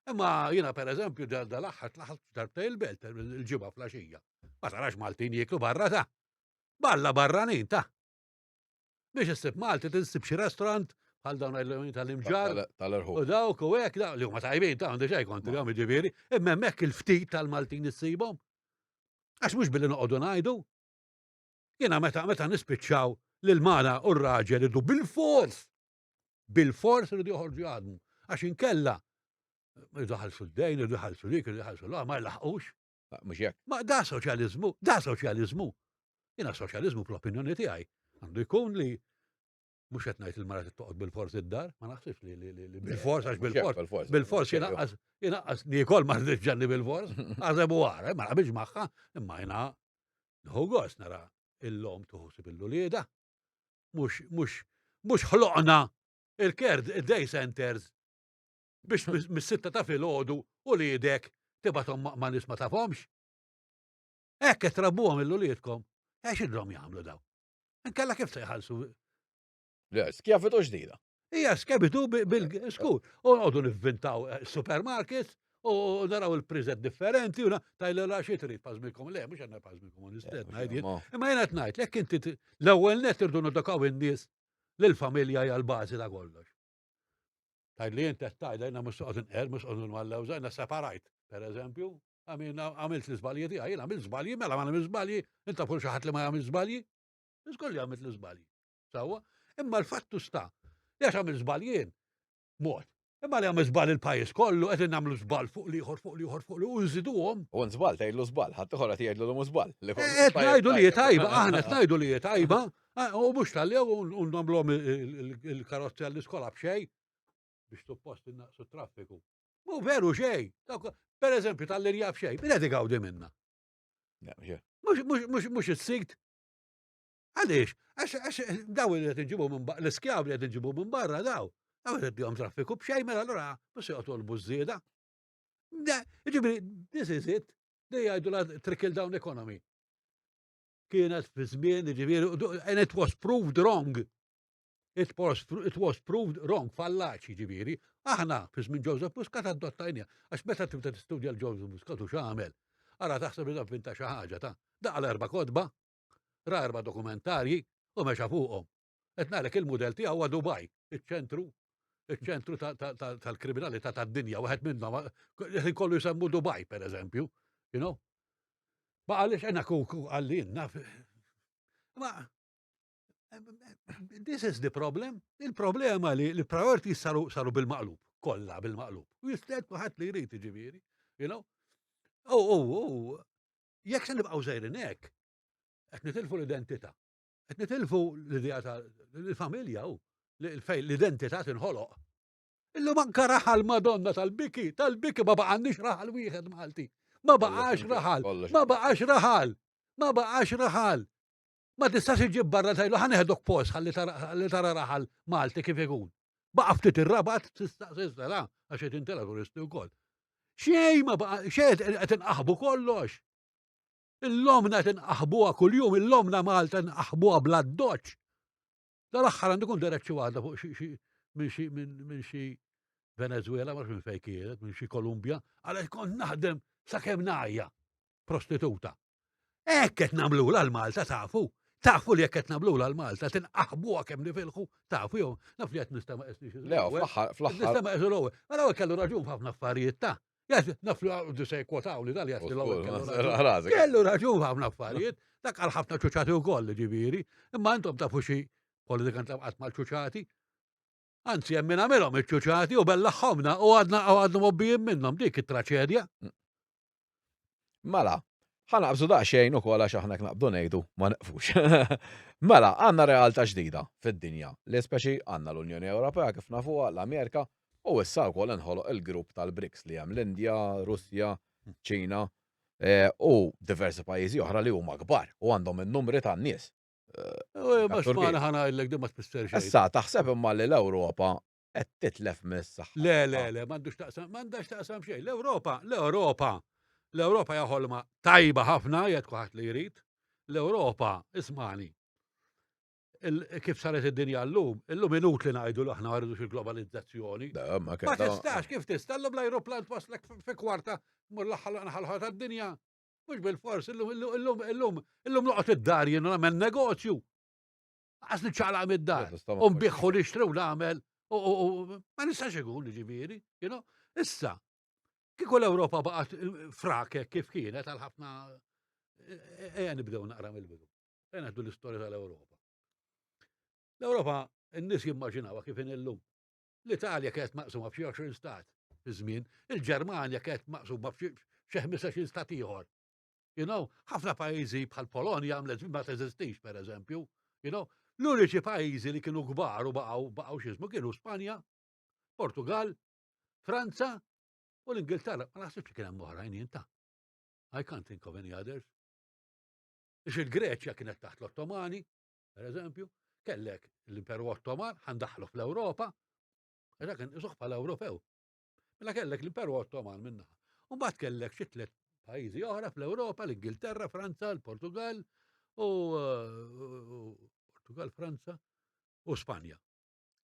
Imma jiena pereżempju dal-aħħar tlaħħat darbtej il-belt il-ġimgħa flaxija. Ma tarax Maltin jieklu barra ta' Balla barranin ta' Biex issib Malti tinsib xi restaurant bħal dawn il tal-imġar. Tal-erħu. U dawk u hekk li huma tajbin ta' għandi xejn kontra għam jiġifieri, imma hemmhekk il-ftit tal-Maltin issibhom. Għax mhux billi noqogħdu ngħidu. Jiena meta meta nispiċċaw lil mara u r-raġel idu bil-fors. Bil-fors iridu joħorġu jaħdmu. Għax inkella irridu ħalsu d-dejn, irridu ħalsu dik, irridu ħalsu l ma jlaħqux. Mhux hekk. Ma da soċjaliżmu, da soċjaliżmu. Jiena soċjaliżmu fl-opinjoni tiegħi għandu jkun li mhux qed ngħid il-mara toqgħod bil-fors id-dar, ma naħsibx li bil-fors għax bil-fors. Bil-fors jinaqqas jinaqqas niekol ma rridx ġanni bil-fors, għażeb u għara, ma naqbilx magħha, imma jiena nħu gost nara il-lom tuħsib il-lulieda. Mhux mhux mhux ħloqna il-care day centers biex mis-sitta ta' filgħodu u liedek tibathom ma' nies ma tafhomx. Hekk qed trabbuhom il-uliedkom. Għax idhom jagħmlu daw. Inkella kif se jħallsu? Le, skjavitu ġdida. Hija skjavitu bil-skur. U nqogħdu nivvintaw eh, supermarkets u naraw il-prizet differenti u tajlu la xi trid pażmikom. Le, mhux għandna pażmi komunist ngħid. Imma jiena qed ngħid, jekk inti l-ewwel net irdu nodokaw in-nies li l-familja hija l-bażi ta' kollox. Tajd li inti qed tgħidha jiena mhux soqgħod inqer, mhux soqgħod mal-lewża, jiena separajt, pereżempju, għamilt l-iżbalji tiegħi, jiena għamilt żbalji, mela ma nagħmel żbalji, inta fuq xi ħadd li ma jagħmel żbalji. Żgur li għamilt l-iżbalji. Sewwa, imma l-fattu sta li għax għamilt żbalji jien, mod. Imma li għamil żball il-pajjiż kollu qed nagħmlu żball fuq l-ieħor fuq l-ieħor fuq l u nżiduhom. U żball tgħidlu żball, ħadd ieħor qed jgħidlu l żball. Qed ngħidu li tajba, aħna qed ngħidu li tajba, ah, u mhux tal-li u nagħmluhom il-karozzi għall-iskola b'xejn biex suppost innaqsu traffiku. Mu veru xejn. Per eżempju, tal-linja b'xejn, min qed igawdi minna? Mhux is-sit. Għaliex? Għax daw li qed inġibu minn l-iskjav li qed inġibu minn barra daw. Daw qed bihom traffiku b'xejn mela allura mhux se joqgħodu l-bużżieda. Ġifieri, this is it. Dej jgħidu la trickle down economy. Kienet fi żmien, ġifieri, and it was proved wrong. It was, it was proved wrong, fallaċi ġifieri. Aħna fi żmien Joseph Muscat adottajnija. Għax meta tibda tistudja l-Joseph Muscat u x'għamel. Ara taħseb li vinta xi ħaġa ta' daqal erba' kotba, ra erba' dokumentarji u mexa fuqhom. Qed ngħidlek il-mudell tiegħu huwa Dubai, iċ-ċentru iċ-ċentru tal-kriminalità tad-dinja, wieħed minnhom kollu jsemmu Dubai, per eżempju, you know. Ma għaliex għena kuku għallin, naf. Ma. This is the problem. Il-problema li l-priorities saru, saru bil-maqlub, kollha bil-maqlub. U jistet kulħadd li jrid jiġifieri, you know? Oh, oh, oh, jekk se nibqgħu sejrin hekk, qed nitilfu l-identità. Qed nitilfu l-idea ta' l-familja u fejn l-identità tinħoloq. Illum anka raħal Madonna tal-biki, tal-biki ma baqgħandix raħal wieħed Malti. Ma baqax raħal, ma baqax raħal, ma baqax raħal. Ma tistax iġib barra tajlu ħa neħdok post ħalli tara raħal Malti kif ikun. Baqa' ftit ir-rabat tista' s'issa la għax qed intela turisti wkoll. Xejn ma baqa' xejn qed inqaħbu kollox. Illomna qed inqaħbuha kuljum, illomna Malta nqaħbuha bla doċ. Dal-aħħar għandu kun deret xi waħda fuq xi minn xi minn xi Venezuela, ma minn fejn kienet, minn xi Kolumbja, għalet kont naħdem sakemm ngħajja prostituta. Hekk qed nagħmlula l-Malta tafu. Tafu li jekk qed nagħmlula l-Malta tinqaħbuha kemm nifilħu, tafu jew naf li qed nistema' qisni xi. Le, fl-aħħar fl-aħħar. Nistema' qisu l-ewwel. Ma l-ewwel kellu raġun f'ħafna affarijiet ta' Naf li għadu se jkwotaw li dal jgħat li l-ewwel kellu raġun. Kellu raġun f'ħafna affarijiet, dak għal ħafna ċuċati wkoll ġifieri, imma intom tafu xi politikant qatt mal-ċuċati. Anzi, hemm min għamilhom iċ-ċuċati u bellaħħomna u għadna għadna mobbijin minnhom dik it-traċedja. Mela, ħa naqbżu daqsxejn ukoll għax aħna naqbdu ngħidu ma neqfux. Mela, għandna realtà ġdida fid-dinja li speċi għandna l-Unjoni Ewropea kif nafuha, l-Amerika, u issa wkoll inħoloq il-grupp tal-BRICS li hemm l-Indja, Russja, Ċina eh, u diversi pajjiżi oħra li huma kbar u għandhom in-numri tan-nies. Eh, ma xmana ħana ma tfisser xejn. Issa taħseb imma li l-Ewropa qed titlef mis-saħħa. Le, le, le, m'għandux taqsam, m'għandax taqsam xejn. L-Ewropa, l-Ewropa, l-Ewropa hija ħolma tajba ħafna, jgħid kulħadd li jrid. L-Ewropa, ismani, kif saret id-dinja llum, illum inutli ngħidu li aħna ma rridux il-globalizzazzjoni. Ma tistax, kif tista' llum l-ajruplan twaslek fi kwarta mur l-aħħar tad-dinja. Mhux bil-fors, illum, illum, illum, illum noqgħod id-dar jien nagħmel negozju. Għas niċċaqlaq mid-dar. U nbiħħu nixtri u nagħmel. Ma nistax ikun ġifieri, you know. Issa, kieku l-Ewropa baqgħet eh, frake kif kienet għal ħafna eh, eh, ejja nibdew naqra mill-bidu. Ejja naħdu l-istorja tal-Ewropa. L-Ewropa n-nies jimmaġinawha kif illum. L-Italja kienet maqsuma f'xi 20 stat fi żmien, il-Ġermanja kienet maqsuma f'xi 15 stat ieħor. You know, ħafna pajjiżi bħal Polonja għamlet ma teżistix per eżempju. You know, l-uniċi pajjiżi li kienu kbar u baqgħu baqgħu x'ismu kienu Spanja, Portugal, Franza u l-Ingilterra. Ma naħsibx li kien hemm oħrajn jien ta' I can't think of any others. Ix il-Greċja kienet taħt l-Ottomani, per eżempju, kellek l-Imperu Ottoman ħandaħlu fl-Ewropa, dak kien isuħ bħala Ewropew. Mela kellek l-Imperu Ottoman minnaħa. U mbagħad kellek xi tliet pajjiżi oħra fl-Ewropa, l-Ingilterra, Franza, l-Portugal u Portugal, Franza u Spanja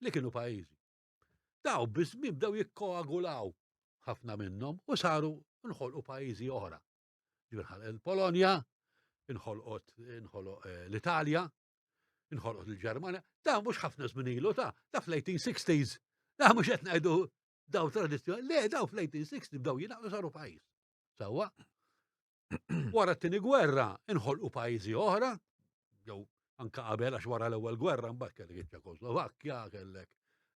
li kienu pajjiżi. Daw biż-żmien bdew jikkoagulaw ħafna minnhom u saru nħolqu pajjiżi oħra. Ġifieri il-Polonja, inħolqot inħoloq eh, l-Italja, inħolqot il-Ġermanja, da mhux ħafna żmien ilu ta' da fl-1860s. Da mhux qed ngħidu daw tradizzjoni, le daw fl-1860 bdew jingħaqdu saru pajjiż. Sewwa. Wara t-tieni gwerra inħolqu pajjiżi oħra, jew anka qabel għax wara l-ewwel gwerra mbagħad kellek iċ-Ċekoslovakkja, kellek.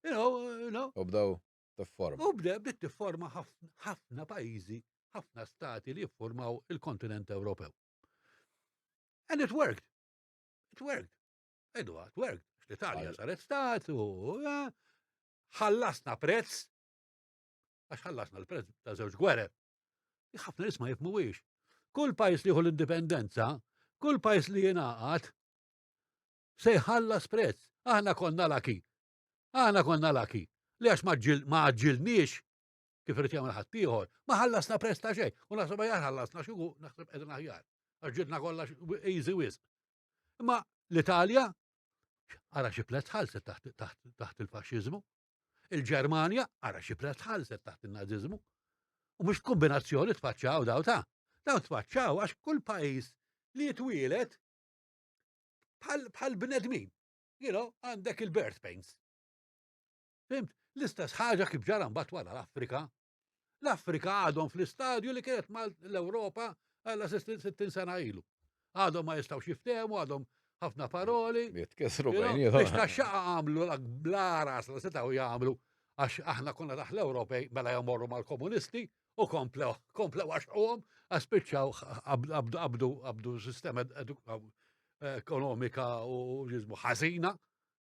You know, you know. U bdew tifforma. U bdew bdiet tifforma ħafna pajjiżi, ħafna stati li jiffurmaw il-kontinent Ewropew. And it worked. It worked. Edu, it worked. L-Italja saret stat u eh, ħallasna prezz għax ħallasna l-prezz ta' żewġ gwerer. Ħafna nies ma jifmuwiex. Kull pajjiż li jieħu l-indipendenza, kull pajjiż li jingħaqad se jħallas prezz. Aħna konna laki. Aħna konna laki. Li għax ma għaġġilniex kif irid jagħmel ħaddieħor, ma ħallasna prezz ta' xejn. U naħseb aħjar ħallasna xugu naħseb qegħdin aħjar. Għax ġidna kollha easy wisq. Imma l-Italja ara xi prezz ħallset taħt il-faxxiżmu. Il-Ġermanja ara xi prezz ħallset taħt in-Naziżmu. U mhux kombinazzjoni tfaċċaw daw ta' daw tfaċċaw għax kull pajjiż li jitwielet bħal bnedmin. You know, għandek il-birth pains. Fimt? L-istess ħaġa kif ġara mbagħad wara l-Afrika. L-Afrika għadhom fl-istadju li kienet mal l-Ewropa għal 60 sena ilu. Għadhom ma jistgħux jiftehmu, għadhom ħafna paroli. Jitkisru bejniethom. Biex ta' xaqa għamlu l-ras li setgħu jagħmlu għax aħna konna taħ l-Ewropej mela jomorru mal-komunisti u komplew komplew għaxquhom għax spiċċaw qabdu qabdu sistema ekonomika u ġizmu ħażina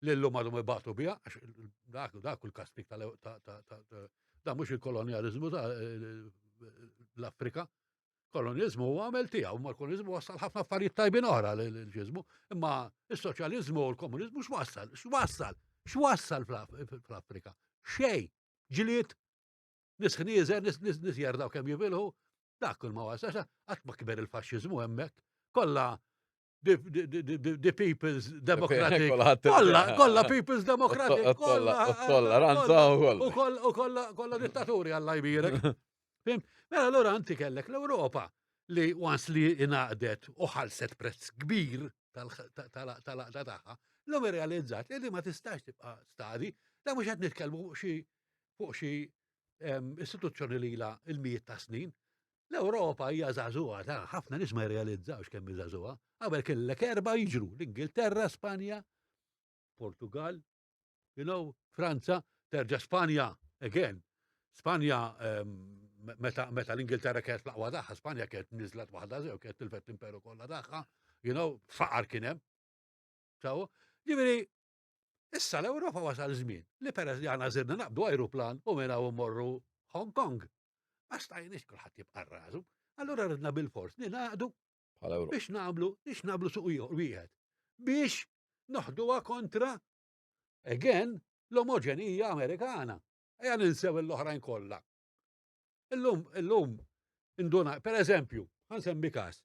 li llum għadhom ibatu biha għax dak dak il-kastik tal da mhux il-kolonjaliżmu ta' l-Afrika. Kolonjaliżmu huwa għamel tiegħu, ma l-kolonjaliżmu wassal ħafna affarijiet tajbin oħra l-ġiżmu, imma s-soċjaliżmu u l-komuniżmu x'wassal? X'wassal? X'wassal fl-Afrika? Xejn! Ġlied, nies ħnieżer, nies nies nies jerdaw kemm jibilħu, dak kull ma wasal, qatt ma kiber il-faxxiżmu hemmhekk. Kollha the, the, the, the People's Democratic. Kolla, kolla People's Democratic. Kolla, tolleranza u kolla. U kolla, kolla dittaturi għalla jbirek. Fim? Mela allura anti kellek l-Ewropa li once li inaqdet u ħalset prezz kbir tal-għaqda tagħha, l-lum irrealizzat li ma tistax tibqa' stadi, da mhux qed nitkellmu fuq xi istituzzjoni lila il-mijiet ta' snin. L-Ewropa hija żagħżugħa ta' ħafna nies ma jirrealizzawx kemm hi żagħżugħa. Qabel kellek erba' jiġru, l-Ingilterra, Spanja, Portugal, you know, Franza, terġa' Spanja again. Spanja ehm, meta, meta l-Ingilterra kienet fl-aqwa tagħha, Spanja kienet niżlet waħda zew, kienet tilfet l-imperu kollha tagħha, you know, faqar kien hemm. So, ġifieri, issa l-Ewropa wasal żmien li peress li aħna żirna naqbdu ajruplan u minn hawn morru Hong Kong. Ma stajniex kulħadd jibqa' rasu. Allura ridna bil-fors ningħaqdu biex nagħmlu biex nagħmlu suq wieħed. Biex noħduha kontra again l-omoġenija Amerikana. Ejja ninsew l-oħrajn kollha. Illum, illum, induna, per eżempju, ħansemmi każ,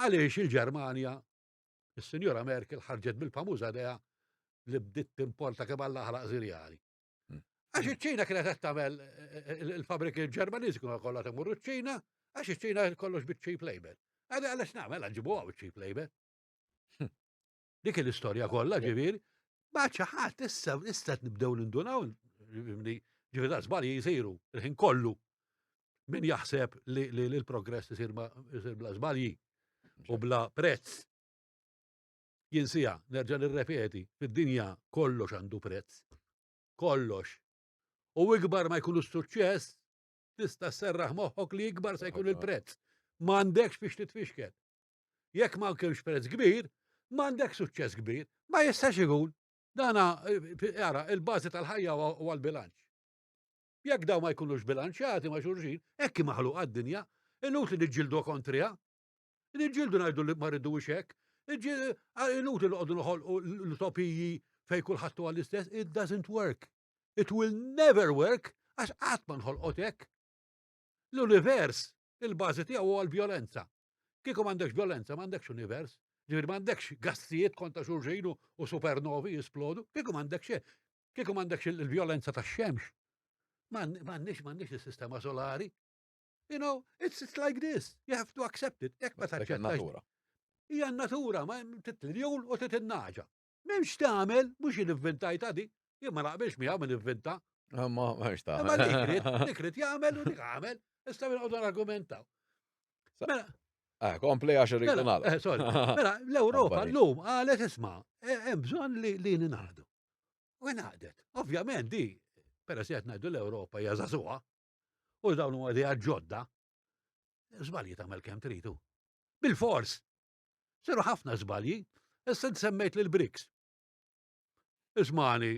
għaliex il-Ġermanja Is-Sinjura Merkel ħarġet bil-famuża idea li bdiet timporta kemm Alla ħalaq żirjali. Hmm. Għax iċ-Ċina kienet qed tagħmel eh, eh, il-fabriki Ġermaniżi kienu kollha timur iċ-Ċina, għax iċ-Ċina kollox biċ-cheap labor. Għadha għalax nagħmel ġibu għaw cheap labor. Hmm. Dik l-istorja kollha ġifieri, ma xi ħadd issa issa nibdew nindunaw ġifieri da żbalji jsiru il-ħin kollu. Min jaħseb li l-progress isir bla żbalji u bla prezz. Jinsija, nerġa' nirrepeti, fid-dinja kollox għandu prezz. Kollox. U ikbar ma jkunu s-suċċess, tista' sserraħ moħħok li ikbar se jkun il-prezz. M'għandekx biex titfixkel. Jekk ma kienx prezz kbir, m'għandek suċċess kbir. Ma jistax ikun. Dana, jara, il-bażi tal-ħajja huwa l-bilanċ. Jekk daw ma jkunux bilanċjati ma' xulxin, hekk hi maħluqa d-dinja, inutli niġġieldu kontriha. Niġġieldu ngħidu li ma rridux hekk. Inutli noqogħdu noħolqu l-utopiji fejn kulħadd huwa l-istess, it doesn't work. It will never work għax qatt ma nħolqot hekk. L-univers, il-bażi tiegħu huwa l-vjolenza. Kieku m'għandekx vjolenza, m'għandekx univers. Ġifieri m'għandekx gassijiet kontra xulxin u supernovi jisplodu, kieku m'għandekx xejn. Kieku m'għandekx il-vjolenza tax-xemx, m'għandniex m'għandniex is-sistema solari. You know, it's, it's like this. You have to accept it. Jekk ma taċċettax. Hija natura, ma titljun u titinnaġa. M'hemmx tagħmel, mhux jien ivvintajta di, jien ma naqbilx miegħu min ivvinta. Ma m'hemmx tagħmel. Ma dik dik rid jagħmel u dik għamel, issa minn qogħdu argumentaw. Mela, Eh, kompli għax irridu mela, nagħlaq. Eh, sorry. Mela, l-Ewropa llum qalet isma' eh, hemm bżonn li li ninaqdu. U ingħaqdet. Ovvjament di, peress li qed ngħidu l-Ewropa hija żagħżugħa u dawn huma idea ġodda, żbalji tagħmel kemm tridu. Bil-fors. Siru ħafna żbalji, issa semmejt lil BRICS. Ismani,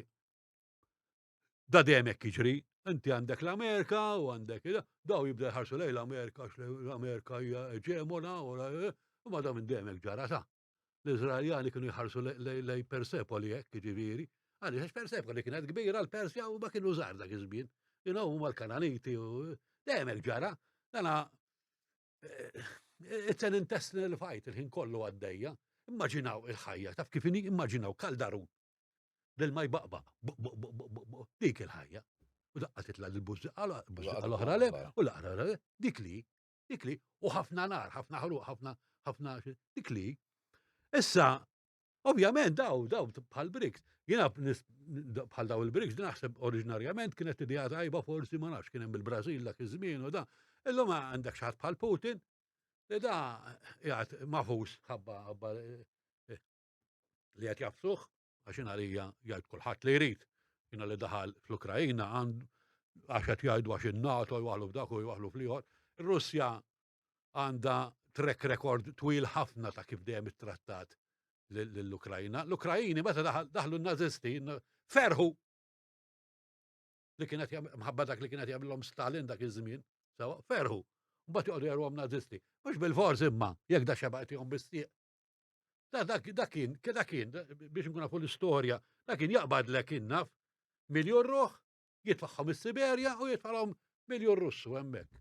da dejjem hekk jiġri, inti għandek l-Amerika u għandek daw jibda jħarsu lejn l-Amerika għax l-Amerika hija eġemona u ma da minn dejjem hekk ġara ta' L-Iżraeljani kienu jħarsu lejn Persepoli hekk, jiġifieri. Għaliex għax Persepoli kienet kbira l-Persja u ma kienu żgħar dak iż-żmien. You know, huma l-Kananiti u dejjem hekk ġara. Dana eh, it's an intestinal fight il-ħin kollu għaddejja. Immaġinaw il-ħajja, taf kif inhi, immaġinaw kaldarun. Lil ma jbaqbaq, dik il-ħajja. U daqqa titla' l-bużżiqa l-oħra le, u l-oħra le, dik li Dik li, u ħafna nar, ħafna ħruq, ħafna, ħafna, dik li. Issa, ovvjament daw, daw bħal BRICS, jiena bħal daw il-BRICS, naħseb oriġinarjament kienet idea tajba forsi ma nafx kien hemm il-Brażil dak iż-żmien u da. Illum għandek xi ħadd bħal Putin li da qiegħed mafus ħabba ħabba eh, li qed jafsuh, għax jien għalija jgħid kulħadd li jrid, jiena li daħal fl-Ukrajina għand għax qed jgħidu għax in-NATO jwaħlu f'dak u jwaħlu fl-ieħor. Ir-Russja għandha track record twil ħafna ta' kif dejjem ittrattat lill-Ukrajna. L-Ukrajini meta daħlu n-Nazisti ferħu li kienet mħabba dak li kienet jagħmilhom Stalin dak iż-żmien, sewa ferħu. Mbagħad joqogħdu jarhom Nazisti. Mhux bil-fors imma jekk da xeba qed bis-sieq. Da dak dak kien, dak kien biex nkun nafu l-istorja, dak kien jaqbadlek innaf miljon ruħ, jitfaħħom is-Siberja u jitfalhom miljon Russu hemmhekk.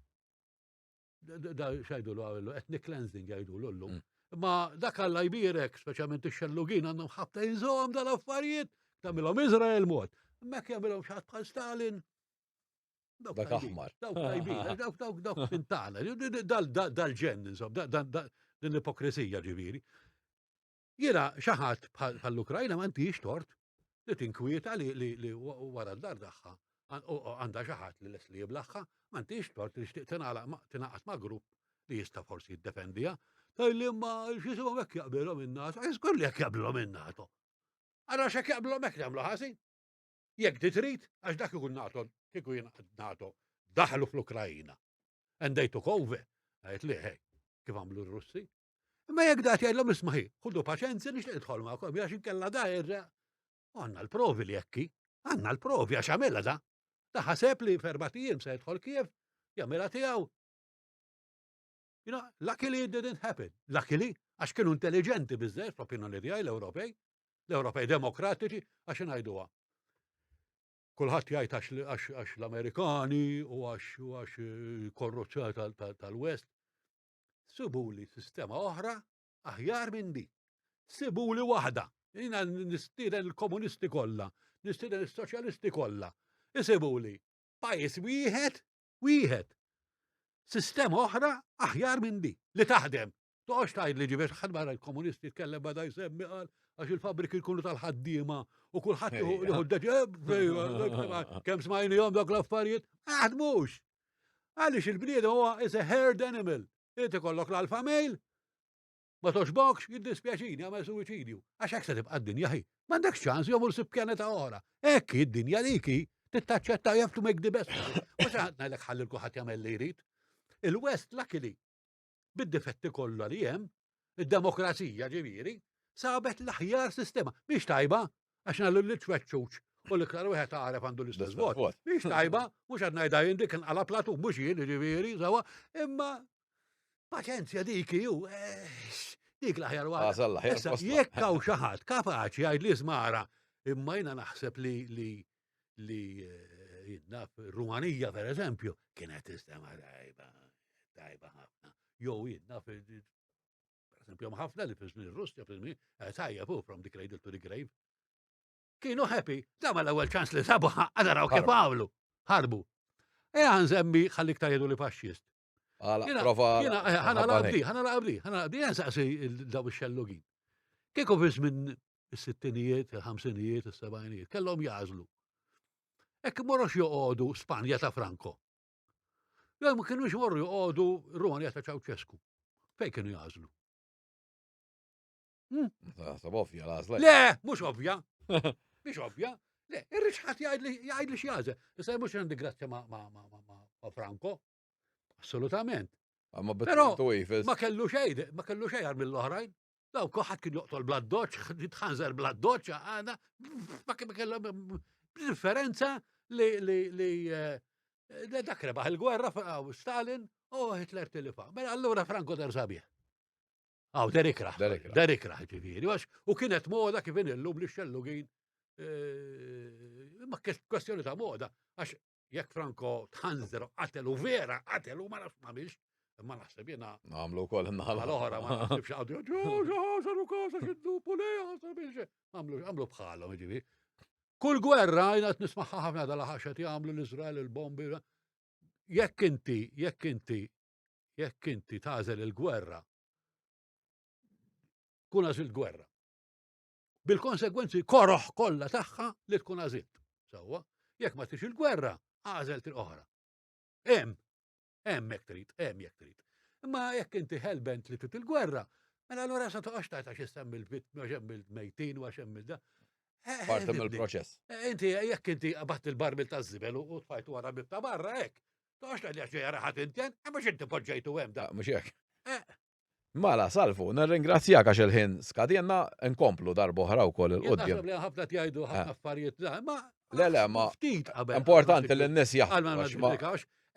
Da xajdu l ethnic cleansing jgħidu l-lum. Ma dak Alla jbierek, speċjalment ix-xellugin għandhom ħabta jinżuhom dal-affarijiet, tagħmilhom Izrael mod. Mek jagħmilhom xi ħadd bħal Stalin. Dak aħmar. Dawk tajbin, dawk dawk dawk pintana, dal-ġen, insomma, din l-ipokrisija ġifieri. Jiena xi ħadd bħall-Ukrajna ma ntix tort li tinkwieta li wara d-dar tagħha għandha xi ħadd li les li jiblaħħa, ma ntix tort li xtieq tingħaqad ma' grupp li jista' forsi jiddefendiha. Tajli ma x'isimhom hekk jaqbilhom in-NATO, żgur li hekk jaqbilhom in-NATO. Ara x'hekk jaqbilhom hekk jagħmlu ħażin. Jekk di trid, għax dak ikun NATO, kieku jien NATO, daħlu fl-Ukrajina. And they took over. Għajt li, hej, kif għamlu r-Russi. Imma jekk dat jgħidlhom isma' hi, ħudu paċenzja nixtieq nidħol magħkom, għax inkella da irra. Għandna l-provi li jekki, għandna l-provi għax għamilha da. Da ħaseb li f'erba' ijiem se jidħol Kiev, jagħmilha tiegħu. You know, luckily it didn't happen. Luckily, għax kienu intelligenti biżżejjed fl-opinjoni tiegħi l-Ewropej, l-Ewropej demokratiċi, għax ngħiduha. Kulħadd jgħid għax l-Amerikani u għax eh, korruzzjoni tal-West. Sibuli sistema oħra aħjar minn di. Sibuli waħda. Jina nistieden il-komunisti kollha, nistieden is-soċjalisti kollha. Isibuli pajjiż wieħed wieħed. Sistema oħra aħjar minn di li taħdem. Toqgħodx tgħid li ġibex ħadd barra l-komunisti jitkellem bada jsemmi qal għax il-fabbriki jkunu tal-ħaddiema u kulħadd jieħu d-deċi kemm smajnihom dawk l-affarijiet, ma jaħdmux. Għaliex il-bniedem huwa is a herd animal. Irid ikollok l-alfa male, ma toxbokx, jiddispjaċini, għamel suwiċidju. Għax hekk se tibqa' d-dinja hi. M'għandekx ċans jew sib pjaneta oħra. Hekk hi d-dinja dik hi, tittaċċetta you have to make the best. Mhux qed ngħidlek ħalli kulħadd jagħmel li jrid. Il-West luckily bid-difetti kollha li hemm, id-demokrazija ġifieri, sabet l-aħjar sistema. Mhix tajba, għax nagħllu li ċweċċuċ u l-iktar wieħed għaref għandu l-istess vot. Mhix tajba, mhux qed ngħidha jien dik inqala platu, mhux jien ġifieri, sewa, imma paċenzja dik ju, eh, dik l-aħjar waħda. Jekk hawn xi ħadd kapaċi jgħid li żmara, imma jiena naħseb li li li eh, jinnaf Rumanija per eżempju kienet sistema tajba, tajba ħafna. Jew jinnaf per eżempju ħafna li fi żmien Russja fi żmien eh, tajjeb hu from the cradle to the grave. Kienu happy, da ma l-ewwel ċans li sabu għadaraw kif għamlu. Ħarbu. Ejja nsemmi ħalli iktar jgħidu li faxxist. Prova. Eh, ħana laqabdi, ħana laqabdi, ħana laqabdi, jen saqsi daw ix-xellugin. Kieku fi żmien is-sittinijiet, il-ħamsinijiet, is-sebgħinijiet, kellhom jażlu. Hekk morrox joqogħdu Spanja ta' Franco. Jew ma kienux morru joqogħdu Rumanija ta' Ceausescu. Fejn kienu jażlu? Hmm? Sab ovvja l-għażla. Le, mhux ovvja. Mhux ovvja. Le, irrid ħadd jgħid li x'jażel. Issa mhux għandi grazzja ma' Franco. Assolutament. Ma Però ma kellu xejn, ma kellu xejn mill-oħrajn. Daw kulħadd kien joqtol bla doċ, jitħanżer bla doċ, għana, ma kien kellhom differenza li li li eh, dak rebaħ il-gwerra Stalin u Hitler tilifa. Mela allura Franco dar sabiħ. Aw, derikra. Derikra, ġifieri. U kienet moda kif illum li xellugin. Eh, ma kwestjoni ta' moda, għax jekk Franco tħanżer qatel u vera qatel u ma nafx ma milx, ma naħseb jiena. Għamlu wkoll in-naħa l-oħra ma naħsibx għadu ġo kosa xiddu puleja għamlu għamlu bħalhom ġifieri. Kull gwerra jiena qed nismagħha ħafna dal-ħaxa jagħmlu l-Iżrael il-bombi. Jekk inti, jekk inti jekk inti tagħżel il-gwerra, tkun għażilt gwerra. Bil-konsegwenzi koroħ kollha tagħha li tkun għażilt. Sewwa, jekk ma tix il-gwerra, għażel triq oħra. Hemm, hemm jekk trid, hemm jekk trid. Imma jekk inti hellbent li trid il-gwerra, Mela allura sa toqgħodx tgħid għax issemmi l-vittmi għax hemm il-mejtin u għax hemm il-da. Eh, eh, Parti mill-proċess. Eh, inti jekk inti qabatt il-barmil taż-żibel u tfajtu wara bib ta' barra hekk. Toqgħodx tgħid għax ġejja raħat inten, mhux inti poġġejtu hemm da. Mhux hekk. Mela, Salvu, nirringrazzjak għax il-ħin skadienna, nkomplu darb'oħra wkoll il-qudiem. Naħseb li ħafna tgħidu ħafna affarijiet, ma Le, le, ma ftit qabel. Importanti li n-nies jaħsbu.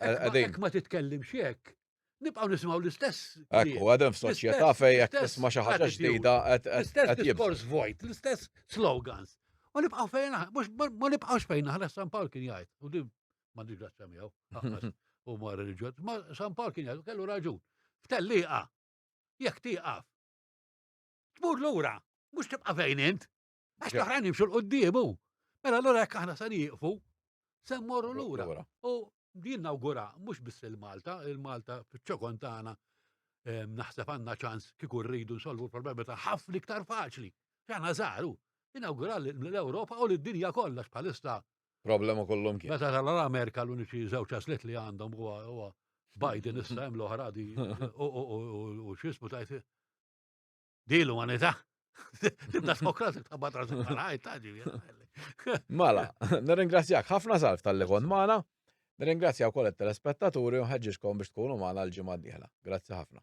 Għax ma titkellimx hekk. Nibqgħu nisimgħu l-istess. Ekku, għadem f'soċjetà fejn jekk tisma' xi ħaġa ġdida qed L-istess diskors vojt, l-istess slogans. U nibqgħu fejn mhux ma nibqgħux fejn aħna San Pawl kien jgħid. U din m'għandix grazzja miegħu. U ma reliġjon. Ma San Pawl kien jgħid, kellu raġun. F'tellieqa, jekk tieqaf, tmur lura, mhux tibqa' fejn int. Għax l-oħrajn jimxu l-qoddiemu. Mela allura jekk aħna se nieqfu, se mmorru lura. U din nawgura mhux biss il-Malta, il-Malta fiċ-ċokon tagħna naħseb għandna ċans kieku rridu nsolvu l-problemi ta' ħafna iktar faċli. Aħna żgħaru. Inawgura l-Ewropa u l-dinja kollha bħalissa. Problema kollhom kien. Meta tal-Amerika l-uniċi żewġ għażliet li għandhom huwa Biden issa hemm l-oħra di u x'ismu tajt Di l-umanità. Tibda tħokra tibda rasek mal-ħajt ta' Mela, nirringrazzjak ħafna Salv tal-li kont magħna. Nirringrazzja wkoll it-telespettaturi u nħeġġiġkom biex tkunu magħna l-ġimgħa d-dieħla. Grazzi ħafna.